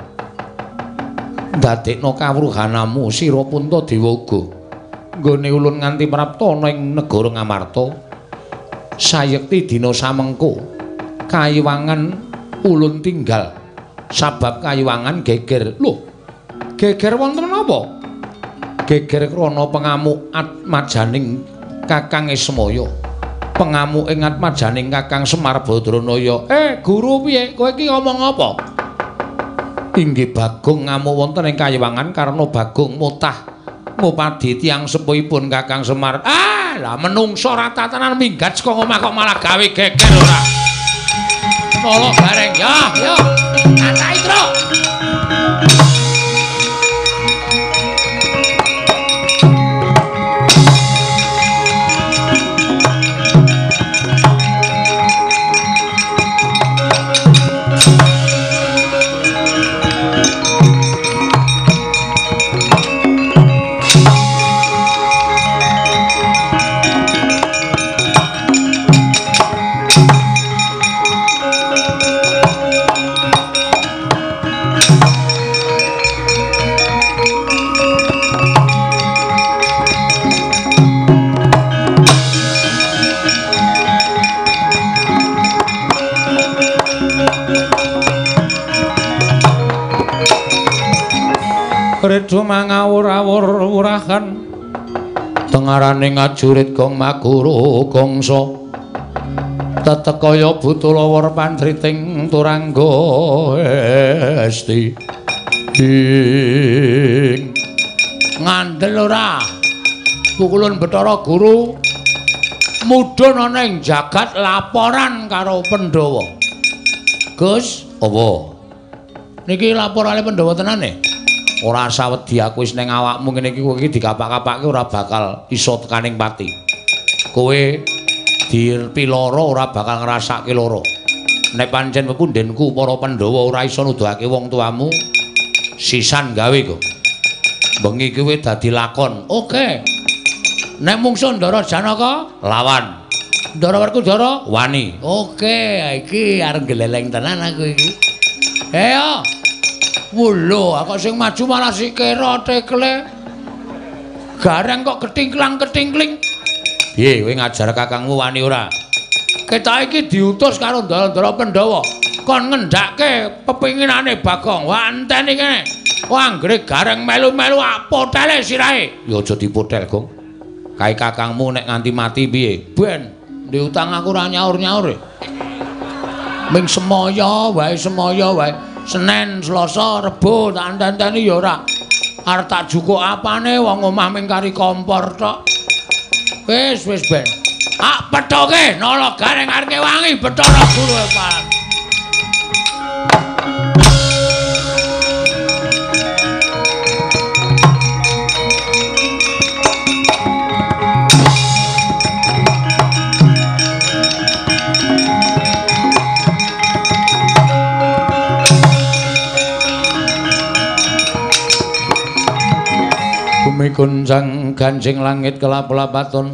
ndadekna kawruhanamu sira Puntadewa uga nggone ulun nganti prapta ana ing negara Ngamarta sayekti dina samengko kayiwangan ulun tinggal sabab kayiwangan geger. Lho, geger wonten menapa? Geger krana pengamuk atmajaning Kakang Ismaya. Pengamuk ing atmajaning Kakang Semar Badranaya. Guru piye? Kowe iki ngomong apa? Inggih Bagong ngamuk wonten ing kayiwangan karena Bagong mutah ngupadi tiyang sepuhipun Kakang Semar. Ah, lah menungso rata tenan minggat saka omah kok malah gawe geger ora. Tolong bareng ya, ya. Tatai truk. Redo mangawur-awur urahan tengarane ngajurit gong maguru gongso tetek kaya buta lawar pantriting turangga esti ing ngandel ora pukulun Bathara Guru mudhun ana ing jagat laporan karo Pandhawa. Gus, apa? Niki laporane Pandhawa tenane? Ora usah wedi aku wis ning awakmu ngene iki kowe iki dikapak-kapake ora bakal iso tekaning pati. Kowe dipiloro ora bakal ngrasake lara. Nek pancen pepundhenku para Pandhawa ora iso nuduhake wong tuamu, sisan gawe kok. Bengi kowe dadi lakon. Oke. Nek mungsuh Ndara Janaka lawan. Ndara Werkudara wani. Oke, iki arep geleleng tenan aku iki. Ayo. Wulo, kok sing maju malah sikira tekle. Gareng kok ketingklang-ketingkling. Piye kowe ngajar kakangmu wani ora? Kita iki diutus karo ndara-ndara Pandhawa kon ngendhake pepinginane Bagong. Wah, enteni kene. Wah, anggere gareng melu-melu apotele sirahe. Ya aja dipotel, Gong. Kae kakangmu nek nganti mati piye? Ben, diutang aku ora nyaur-nyaur. Ming semaya wae, semaya wae. Senin, Selasa, Rebo tak enteni ya ora. Arep tak jukuk apane wong omah ming kari kompor tok. Wis wis ben. Ah pethoke nala gareng arep wangi Bathara Guru parat. Bumi guncang ganjing langit kelap-lapaton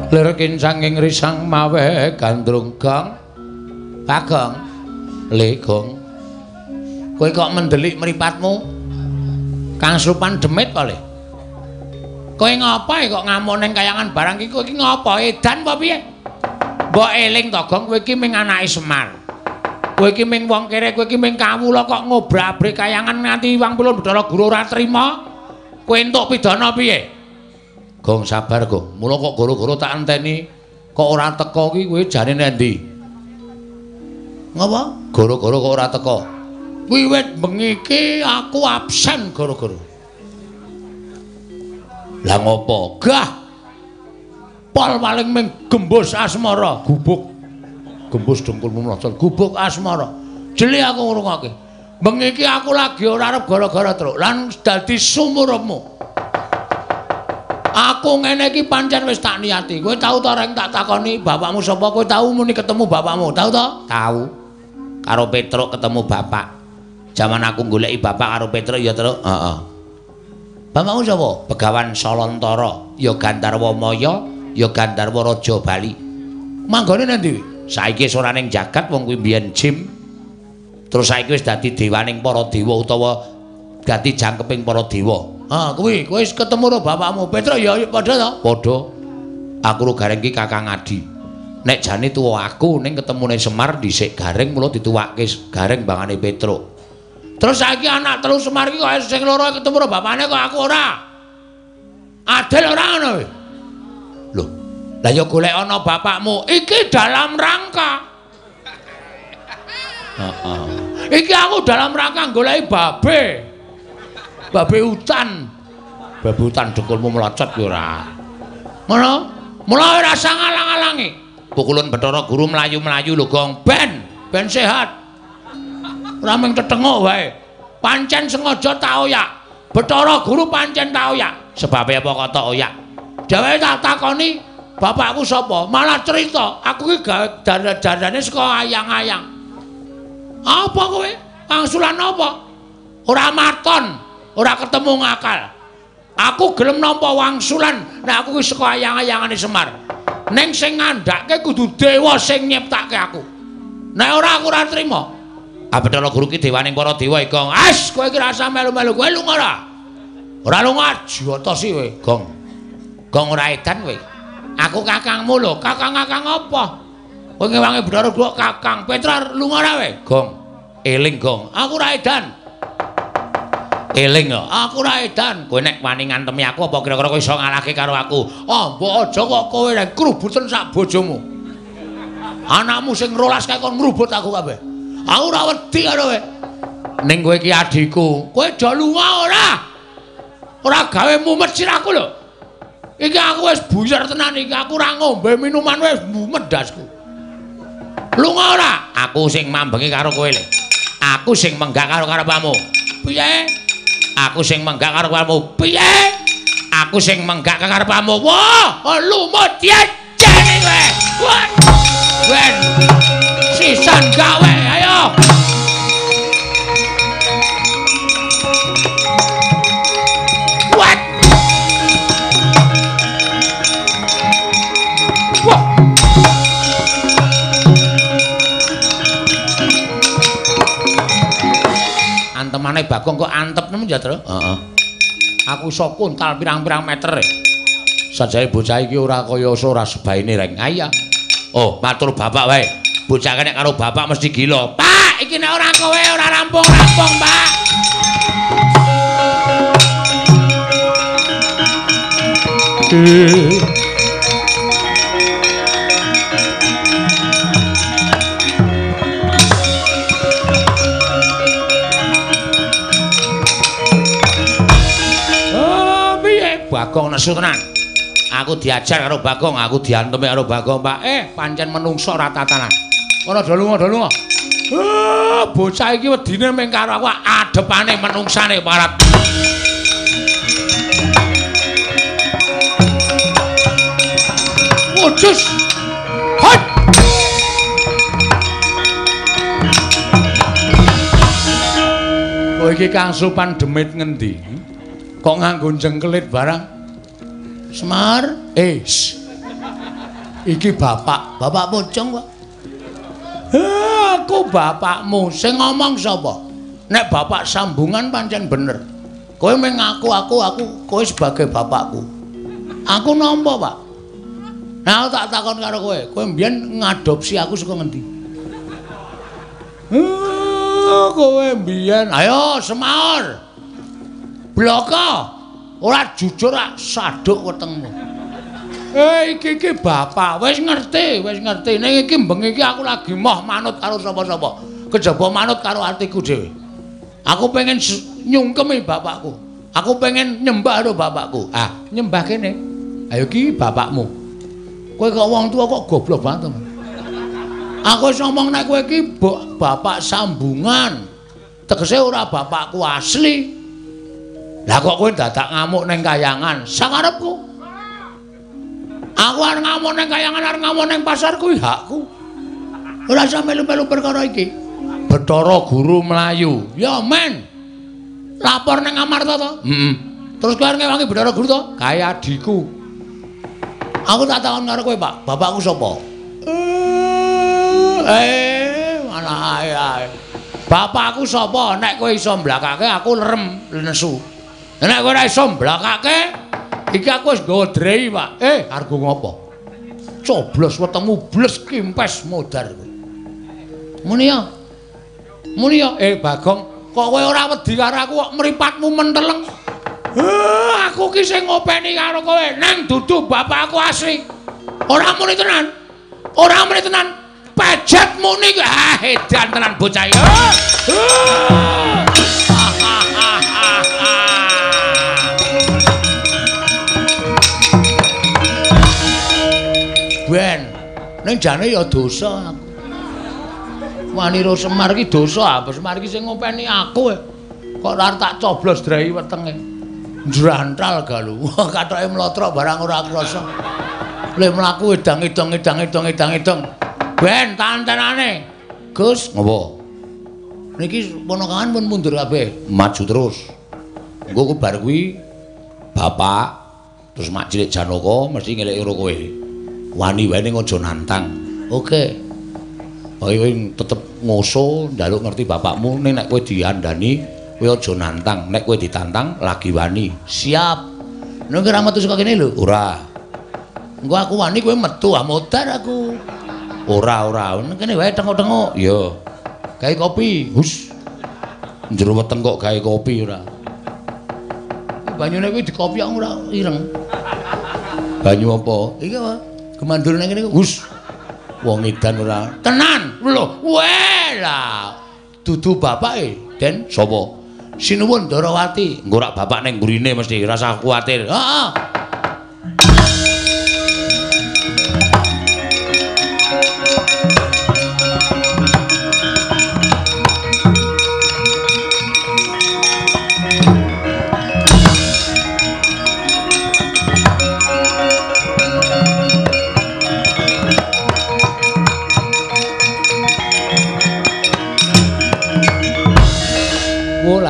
lir kincanging risang mawe gandrung. Gong Bagong le gong, kowe kok mendelik mripatmu kang slupan demit kok le? Kowe ngapa kok ngamuk ning kayangan barang iki? Kowe iki ngapa edan apa piye? Mbok eling to Gong, kowe iki ming anake Semar, kowe iki ming wong kere, kowe iki ming kawula kok ngobrak-abrik kayangan nganti wang pulun Bathara Guru ora trima. Kowe entuk pidana piye? Gong sabar, Gong. Mula kok goro-goro tak enteni kok ora teka ki kowe jane nendi? Ngapa? Goro-goro kok ora teka. Wiwit bengi iki aku absen goro-goro. Lah ngopo? Gah. Pol paling ming gembus asmara, gubuk. Gembus dengkulmu mlocot, gubuk asmara. Jeli aku ngrungokke. Bengi iki aku lagi ora arep gara-gara truk lan dadi sumurupmu. Aku ngene iki pancen wis tak niati. Kowe tau ta reng tak takoni bapakmu sapa? Kowe tau muni ketemu bapakmu? Tau ta? Tau. Karo Petruk ketemu bapak. Jaman aku goleki bapak karo Petruk ya, Truk. Heeh. Bapakmu sapa? Begawan Salantara, ya Gandharwa Maya, ya Gandharwa Raja Bali. Manggone nang ndi? Saiki wis ora ning jagat wong kuwi mbiyen jim. Terus saiki wis dadi dewaning para dewa utawa dadi jangkeping para dewa. Ah, kuwi kowe wis ketemu karo bapakmu Petruk ya padha to? Padha. Aku ro Gareng ki Kakang Adi. Nek jane tuwa aku ning ketemune Semar dhisik Gareng mula dituwake Gareng bangane Petruk. Terus saiki anak telu Semar iki kok sing loro ketemu karo bapakne kok aku ora. Adil ora ngono kowe? Lho, Lah ya golek ana bapakmu. Iki dalam rangka. Heeh. Iki aku dalam rangka goleki babe. Babe hutan. Babe hutan dengkulmu mlocot ya ora. Ngono? Mula ora usah ngalang-alangi. Pukulun Bathara Guru mlayu-mlayu lho, Gong. Ben sehat. Ora mung tetenguk wae. Pancen sengaja tak oyak. Bathara Guru pancen tak oyak. Sebabe apa kok tak oyak? Dheweke tak takoni bapakku sapa? Malah cerita, aku iki gawe dandane saka ayang-ayang. Apa kowe? Wangsulan apa? Ora maton, ora ketemu ngakal. Aku gelem nampa wangsulan nek aku iki saka ayang-ayangane Semar. Ning sing ngandhake kudu dewa sing nyiptake aku. Nek ora aku ora trima. Ah Bathara Guru ki dewaning para dewa iki, Gong. As, kowe iki rasa melu-melu kowe lunga ora? Ora lunga jotosi kowe, Gong. Gong ora edan kowe. Aku kakangmu lho, kakang-kakang apa? Kowe ngewangi Bathara Guru kakang. Petra lunga ora kowe? Gong. Eling, Gong. Aku ora edan. Eling lho, aku ora edan. Kowe nek wani ngantemi aku apa kira-kira kowe iso ngalahke karo aku? Oh, mbok aja kok kowe nek krubuten sak bojomu. Anakmu sing 12 kae kon ngrubut aku kabeh. Aku ora wedi karo kowe. Ning kowe iki adhiku. Kowe aja lunga ora? Ora gawe mumet sirahku lho. Iki aku wis buyar tenan iki. Aku ora ngombe minuman wis mumet ndasku. Lunga ora? Aku sing mambengi karo kowe lho. Aku sing menggak karo karepmu. Piye? Aku sing menggak karo karepmu. Piye? Aku sing menggak karo karepmu. Wah, lumut jejene kowe. Wah. Ben. Sisan gawe, ayo. What? Wah. Antemane Bagong kok antep nemen ya, Tru? Heeh. Aku iso kuntal pirang-pirang meter. Sajane bocah iki ora kaya ora sebaine reng. Iya. Oh, matur bapak wae. Bocah nek karo bapak mesti gila. Pak, iki nek ora kowe ora rampung-rampung, Pak. Oh, piye Bagong nesu tenan. Aku diajar karo Bagong, aku diantemi karo Bagong, Pak. Pancen menungso ora tatanan. Ora do lunga, do lunga. Bocah iki wedine mung karo aku adepane menungsane parat. Wujus. Hot. Kowe iki Kang Supan demit ngendi? Kok nganggo jengkelit barang? Semar, iki bapak, bapak pocong kok. Aku bapakmu, sing ngomong sapa? Nek bapak sambungan pancen bener. Kowe mung ngaku aku kowe sebagai bapakku. Aku nampa, Pak. Nah, aku tak takon karo kowe, kowe mbiyen ngadopsi aku saka ngendi? Kowe mbiyen, ayo semaur. Bloko. Ora jujur ak saduk wetengmu. Iki iki bapak wis ngerti, wis ngerti. Ning iki bengi iki aku lagi moh manut karo sapa-sapa. Kejaba manut karo atiku dhewe. Aku pengen nyungkemi bapakku. Aku pengen nyembah karo bapakku. Ah, nyembah kene. Ayo iki bapakmu. Kowe kok wong tua kok goblok banget. Aku wis ngomong nek kowe iki bapak sambungan. Tegese ora bapakku asli. Lah kok kowe dadak ngamuk ning kayangan? Sakarepku. Aku arep ngamuk ning kayangan, arep ngamuk ning pasar kuwi hakku. Ora usah melu-melu perkara iki. Bathara Guru mlayu. Ya men. Lapor ning Amarta to? Heeh. Terus kowe arep ngewangi Bathara Guru to? Kae adhiku. Aku tak takon karo kowe, Pak. Bapakku sapa? Malah ae. Bapakku sapa? Nek kowe iso mblakake aku lerem nesu. Nek kowe ora iso mblakake, iki aku wis nggawa drei, Pak. Argo ngopo? Coblos wetengmu bles kimpes modar kowe. Muni ya. Muni ya, Bagong, kok kowe ora wedi karo aku kok mripatmu menteleng? Aku ki sing ngopeni karo kowe, nang dudu bapakku asli. Ora muni tenan. Ora muni tenan. Pejet muni ah edan tenan bocah iki. Ben, ning jane ya dosa aku. Wani ro Semar iki dosa, apa Semar iki sing ngopeni aku. Kok ora tak coblos drai wetenge. Njrantal galu. Wah, kathoke mlotrok barang ora krasa. Le mlaku edang-edang edang-edang edang-edang. Ben, tantenane. Gus, ngopo? Niki ponakan pun mundur kabeh, maju terus. Engko ku bar kuwi bapak terus mak cilik Janaka mesti ngeleki karo kowe. Wani wae ning aja nantang. Oke. Kowe tetep ngoso njaluk ngerti bapakmu ning nek kowe diandani kowe aja nantang, nek kowe ditantang lagi wani. Siap. Nek ora metu saka kene lho. Ora. Engko aku wani kowe metu ah modar aku. Ora ora, kene wae tengok-tengok. Iya. Gawe kopi. Hus. Njero weteng kok gawe kopi ora. Banyune kuwi dikopi aku ora ireng. Banyu apa? Iki apa? Gemandur nang kene hus. Wong edan ora. Tenan. Lho, weh lah. Dudu bapake, Den. Sapa? Sinuwun Darawati. Engko rak bapak ning mburine mesti rasah kuwatir. Heeh.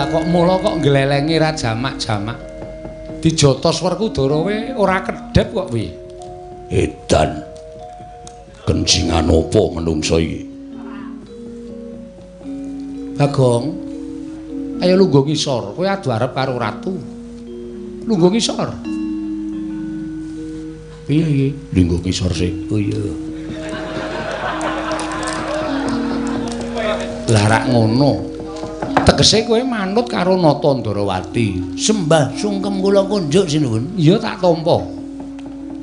Kok mula kok nglelengi ra jamak-jamak. Dijotos Werkudara we ora kedhep kok piye? Edan. Kencingan apa menungsa iki? Bagong, ayo lungguh ngisor, kowe adu arep karo ratu. Lungguh ngisor. Piye iki? Lungguh ngisor sik. Oh iya. Lah rak ngono. Tegese kowe manut karo Nata Ndarawati. Sembah sungkem kula kunjuk sinuwun. Iya tak tampa.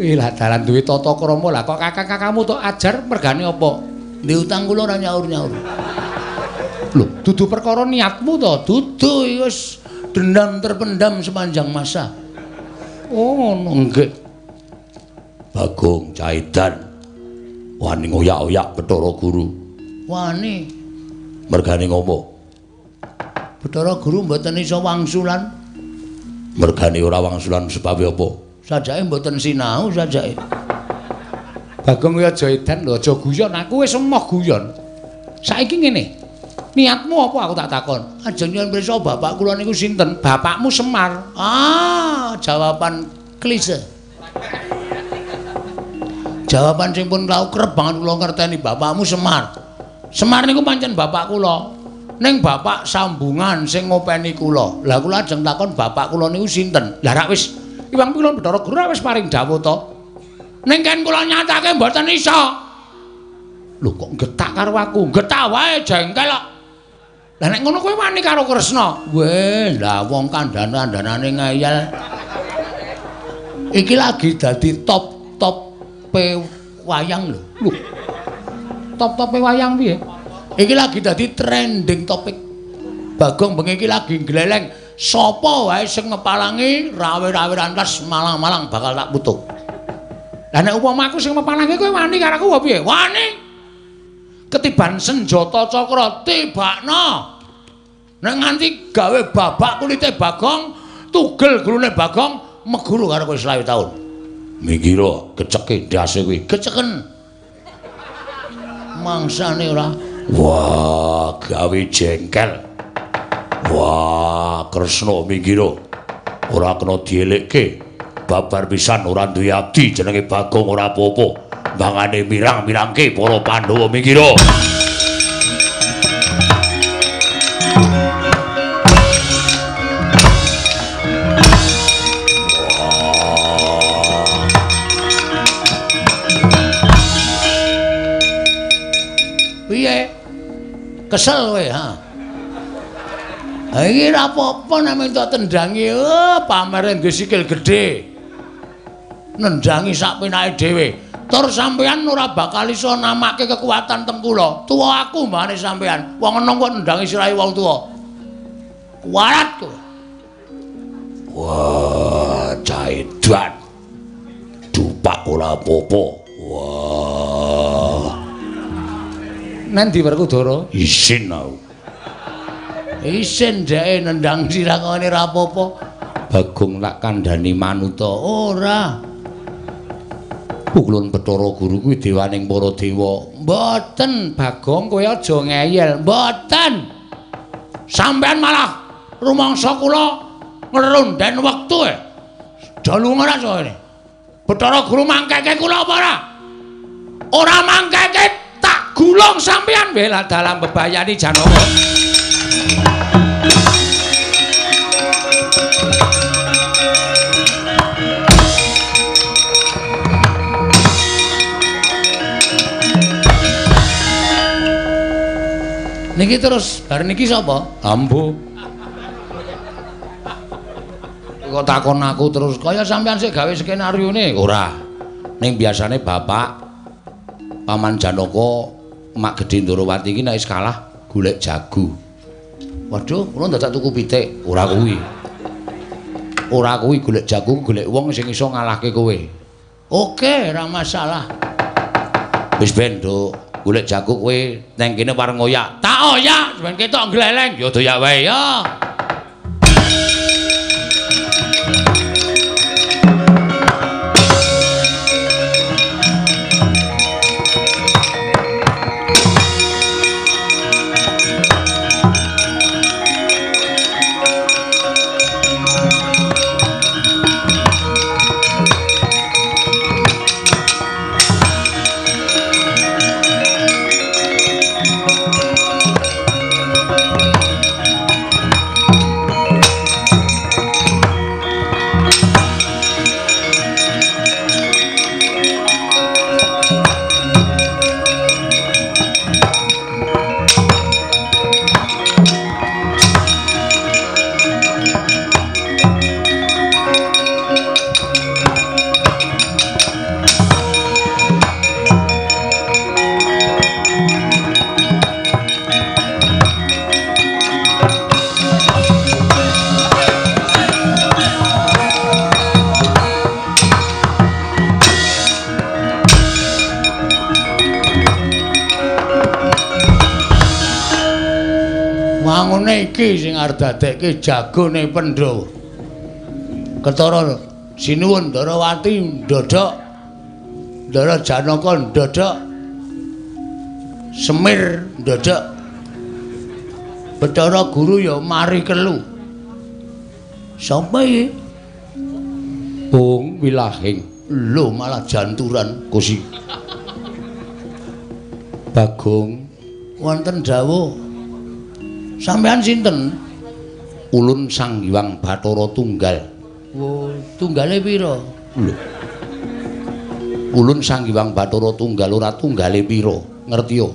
Lah dalan duwe tata krama lah kok kakak-kakakmu tok ajar mergane apa? Ndek utang kula ora nyaur-nyaur. Lho, dudu perkara niatmu to? Dudu wis dendam terpendam sepanjang masa. Oh ngono. Nggih. Bagong Caidan wani ngoyak-oyak Bathara Guru. Wani. Mergane ngopo? Bathara Guru mboten iso wangsulan. Mergane ora wangsulan sebabe apa? Sajake mboten sinau sajake. Bagong kuwi aja edan lho, aja guyon. Aku wis emoh guyon. Saiki ngene. Niatmu apa aku tak takon? Ajeng nyuwun pirsa bapak kula niku sinten? Bapakmu Semar. Ah, jawaban klise. Jawaban sing pun tau kerep banget kula ngerteni bapakmu Semar. Semar niku pancen bapak kula. Ning bapak sambungan sing ngopeni kula. Lah kula ajeng takon bapak kula niku sinten? Lah rak wis Iwang Pilon Bathara Guru wis paring dawuh to. Ning ken kula nyatake mboten iso. Lho kok getak karo aku? Getak wae jengkel kok. Lah nek ngono kowe wani karo Kresna? Weh, lah wong kandhan-kandhanane ngeyel. Iki lagi dadi top-top pe wayang lho. Lho. Top-tope wayang piye? Iki lagi dadi trending topik. Bagong bengi iki lagi gleleng. Sapa wae sing ngepalangi rawe-rawe rantas malang-malang bakal tak putuk. Lah nek upama aku sing mepalangi kowe wani karo aku apa piye? Wani. Ketiban senjata cakra tibakno. Nek nganti gawe babak kulite Bagong, tugel gulune Bagong, meguru karo kowe 20 taun. Minggiro keceke ndase kuwi. Keceken. Mangsane ora. Wah, gawe jengkel. Wah, Kresna minggiro. Ora kena dielekke. Babar pisan ora duwe abdi jenenge Bagong ora apa-apa. Mangane mirang-mirangke para Pandhawa minggiro. Piye? Kesel kowe, ha? Ha iki ora apa-apa nek minta tendangi, oh, pamere duwe sikil gedhe. Nendangi sak penake dhewe. Tur sampeyan ora bakal iso namake kekuatan teng kula. Tuwa aku mbane sampeyan. Wong enom kok ndendangi sirahe wong tuwa. Kuwarat kowe. Wah, caedan. Dupak ora apa-apa. Wah. Nanti Werkudara? Isin aku. Isin dheke nendang sirah ngene ora apa-apa. Bagong tak kandhani manuta. Ora. Pukulun Bathara Guru kuwi dewaning para dewa. Mboten, Bagong, kowe aja ngeyel. Mboten. Sampeyan malah rumangsa kula ngrunden wektu e. Dalu ora kene. Bathara Guru mangkeke kula apa ora? Ora mangkeke tak gulung sampeyan bela dalam bebayani Janaka. Niki terus bar niki sapa? Ambo. Kok takon aku terus kaya sampean sik gawe skenaryone? Ora. Ning biasane bapak Paman Janaka Mak Gedhe Ndorowati iki nek wis kalah golek jago. Waduh, kula dadak tuku pitik. Ora kuwi. Ora kuwi golek jago, golek wong sing iso ngalahke kowe. Oke, ora masalah. Wis ben, Nduk. Golek jago kowe nang kene pareng oyak. Tak oyak, ben ketok gleleng. Ya doyak wae ya. Wangune iki sing arep dadekke jagone Pandhawa. Ketara sinuwun Ndarawati ndodhok, Ndara Janaka ndodhok, Semir ndodhok, Bathara Guru ya mari kelu. Sapa iki? Bung Wilahing. Lho malah janturan Gusti. Bagong wonten dawuh. Sampeyan sinten? Ulun Sang Hyang Bathara Tunggal. Wo, tunggale pira? Lho. Ulun Sang Hyang Bathara Tunggal ora tunggale pira? Ngerti yo?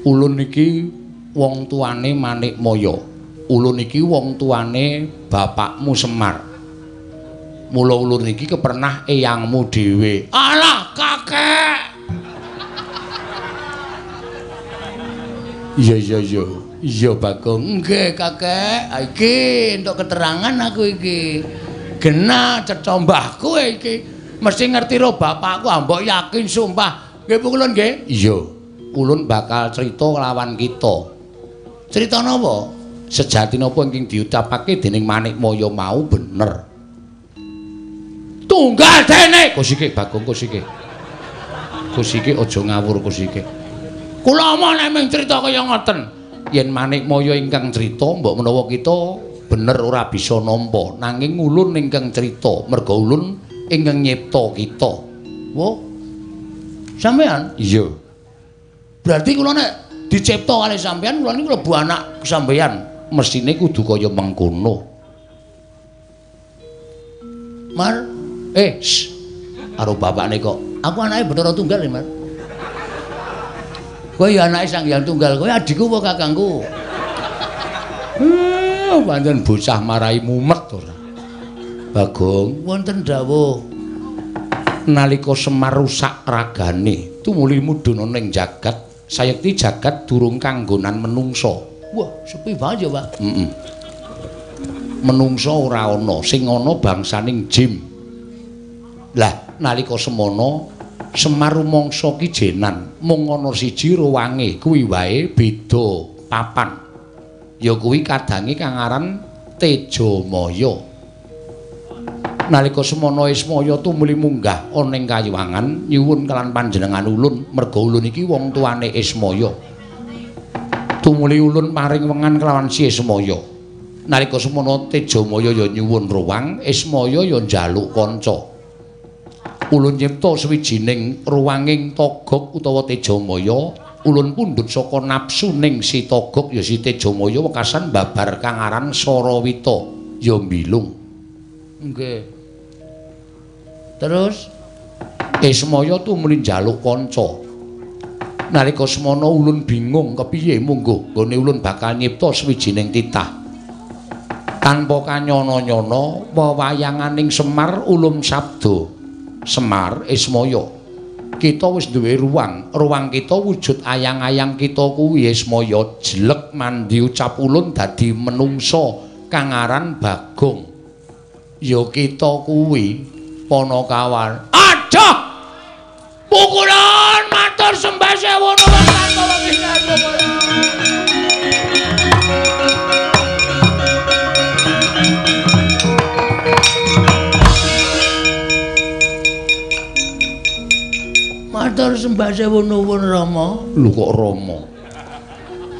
Ulun iki wong tuane Manikmaya. Ulun iki wong tuane bapakmu Semar. Mula ulun iki kepernah eyangmu dhewe. Alah, kakek. Iya iya iya. Iya Bagong. Nggih kakek, iki entuk keterangan aku iki. Genah cetha mbahku iki. Mesti ngerti ro bapakku, mbok yakin sumpah. Nggih pun nggih? Iya. Ulun bakal crita lawan kita. Crita napa? Sejati napa ingkang diucapake dening Manikmaya mau bener. Tunggal dene. Kosike Bagong kosike. Kosike aja ngawur kosike. Kula omong nek mung crita kaya ngoten. Yen Manikmaya ingkang crita mbok menawa kita bener ora bisa nampa, nanging ulun ingkang crita merga ulun ingkang nyipta kita. Wo. Sampeyan? Iya. Berarti kula nek dicipta kali sampeyan kula niku klebu anak sampeyan, mesthine kudu kaya mengkono. Mar, karo bapakne kok. Aku anake Bathara Tunggal ya, Mar. Kowe ya anake Sang Hyang Tunggal, kowe adikku apa kakangku? Pancen bocah marai mumet ora. Bagong, wonten dawuh. Nalika Semar rusak ragane, tumuli mudhun ana ing jagat, sayekti jagat durung kanggonan menungsa. Wah, sepi banget ya, Pak. Heeh. Menungsa ora ana, sing ana bangsaning jim. Lah, nalika semono Semar rumangsa ki jenan, mung ana siji ruwange, kuwi wae beda papan. Ya kuwi kadange kang aran Tejamaya. Nalika semono Ismaya tumuli munggah ana ing kayuwangan nyuwun kelan panjenengan ulun, merga ulun iki wong tuane Ismaya. Tumuli ulun paring wengan kelawan si Ismaya. Nalika semono Tejamaya ya nyuwun ruwang, Ismaya ya njaluk kanca. Ulun nyipta sawijining ruwanging Togog utawa Tejamaya, ulun pundhut saka nafsuning si Togog ya si Tejamaya wekasan babar kang aran Sarawita ya mbilung. Nggih. Terus Ismaya tumuli njaluk kanca. Nalika semono ulun bingung kepiye mungguh nggone ulun bakal nyipta sawijining titah. Tanpa kanyana-nyana wewayanganing Semar ulun sabda, Semar Ismaya, kita wis duwe ruang, ruang kita wujud ayang-ayang kita kuwi Ismaya jelek mandi ucap ulun dadi menungsa kang aran Bagong. Ya kita kuwi Panakawan. Aduh! Pukulan matur sembah sewu nuwun tanpa pemikiran pukulan. Matur sembah sewu nuwun Rama. Lho kok Rama?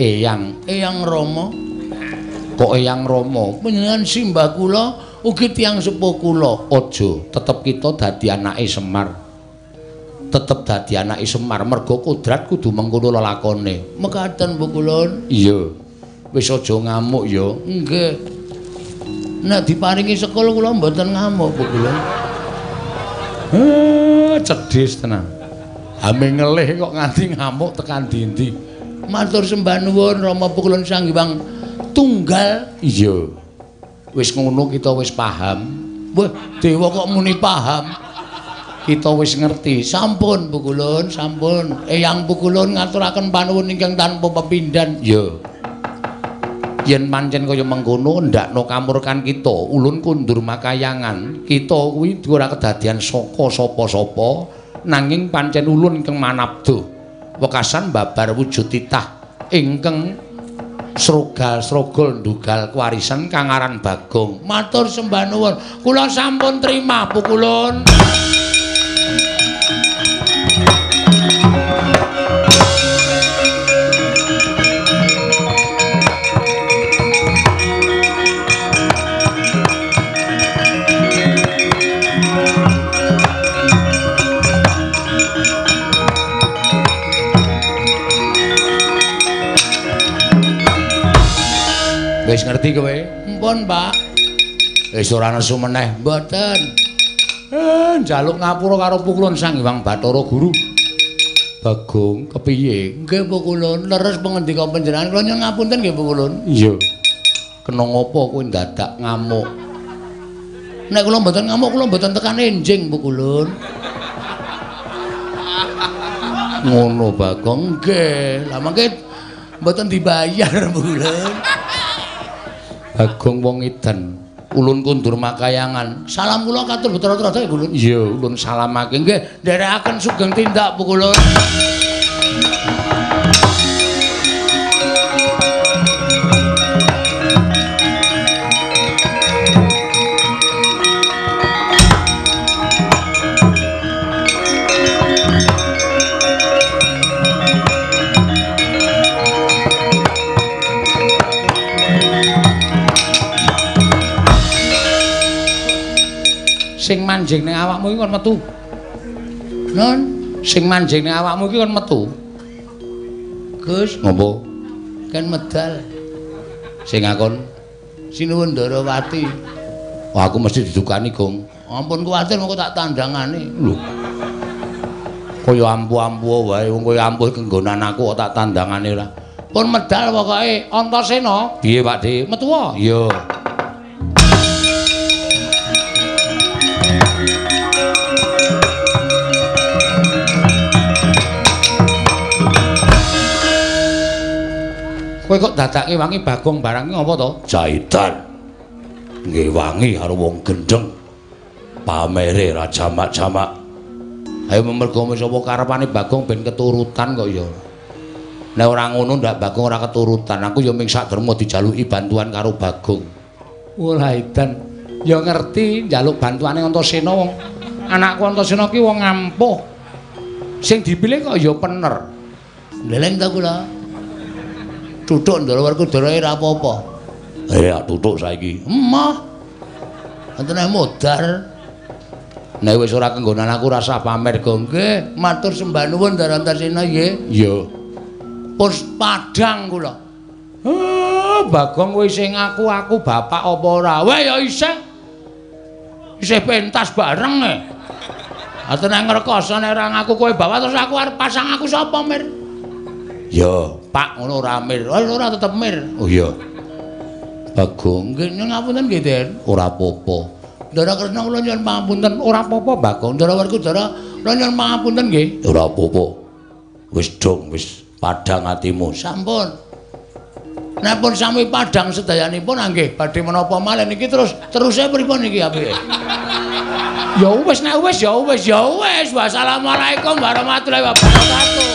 Eyang, Eyang Rama. Kok Eyang Rama? Panjenengan simbah kula ugi tiyang sepuh kula. Aja, tetep kita dadi anake Semar. Tetep dadi anake Semar merga kodrat kudu mengkono lelakone. Mekaten Bu Kulun. Iya. Wis aja ngamuk ya. Nggih. Nek diparingi sekul kula mboten ngamuk Bu Kulun. Cedhis tenan. Ame ngelih kok nganti ngamuk tekan dindi. Matur sembah nuwun Rama Pukulun Sang Hyang Tunggal. Iya. Wis ngono kita wis paham. Wah, dewa kok muni paham. Kita wis ngerti. Sampun Bu Kulun, sampun. Eyang Bu Kulun ngaturaken panuwun ingkang tanpa pepindhan. Iya. Yen pancen kaya mengkono ndakno kamurkan kita, ulun kundur makayangan. Kita kuwi ora kedadian saka sapa-sapa, nanging pancen ulun ingkang manabda. Wekasan babar wujud titah ingkang srogal-srogol ndugal kewarisan kang aran Bagong. Matur sembah nuwun. Kula sampun trima Bu Kulun. Wis ngerti kowe? Mpun, Pak. Wis ora nesu meneh. Mboten. Njaluk ngapura karo Pukulun Sang Hyang Bathara Guru. Bagong, kepiye? Nggih, Pukulun. Leres pangendika panjenengan. Kula nyuwun ngapunten nggih, Pukulun. Iya. Kena ngopo kowe ndadak ngamuk? Nek kula mboten ngamuk, kula mboten tekan enjing, Pukulun. Ngono, Bagong. Nggih. Lah mangke mboten dibayar, Pukulun. Bagong wong edan, ulun kundur makayangan. Salam kula katur Bathara Trada ya, Kulun. Iya, ulun salamake. Nggih, nderekaken sugeng tindak Bu Kulun. Sing manjing ning awakmu iki kon metu. Non, sing manjing ning awakmu iki kon metu. Gus, ngopo? Ken medal. Sing ngakon Sinuwun Ndarawati. Wah, aku mesti didukani, Gong. Ampun kuwatir mengko tak tandangane. Lho. Kaya ampuh-ampuh wae, wong kaya ampuh kenggonan aku kok tak tandangane ora. Pun medal pokoke Antasena. Piye, Pak De? Metu wae. Iya. Kowe kok dadake wangi Bagong barang ki ngapa to? Jaitan. Nggih wangi karo wong gendeng. Pamere ra jamak-jamak. Ayo mergo sapa karepane Bagong ben keturutan kok ya. Nek ora ngono ndak Bagong ora keturutan. Aku ya ming sak derma dijaluki bantuan karo Bagong. Walah edan. Ya ngerti njaluk bantuane Antasena wong anakku Antasena ki wong ampuh. Sing dipilih kok ya pener. Ndeleng ta kula. Tutuk ndara Werkudara ora apa-apa. Tutuk saiki. Emoh. Antene modar. Nek wis ora kenggonan aku rasah pamer, Gong. Nggih, matur sembah nuwun Ndara Antasena nggih. Iya. Pus padhang kula. Bagong kowe sing ngaku aku bapak apa ora? Weh ya isih. Isih pentas bareng e. Atene ngrekoso nek ora ngaku kowe bapak terus aku arep pasang aku sapa, Mir? Ya, Pak ngono ora Mir. Ora tetep Mir. Oh iya. Bagong nggih ngapunten nggih, Den. Ora apa-apa. Ndara Kresna kula nyuwun pangapunten. Ora apa-apa, Bagong. Ndara Werkudara kula nyuwun pangapunten nggih. Ora apa-apa. Wis dong, wis padhang atimu. Sampun. Nek pun sami padhang sedayanipun nggih badhe menapa malih niki terus teruse pripun niki apike? Ya wis nek wis ya wis ya wis. Wassalamualaikum warahmatullahi wabarakatuh.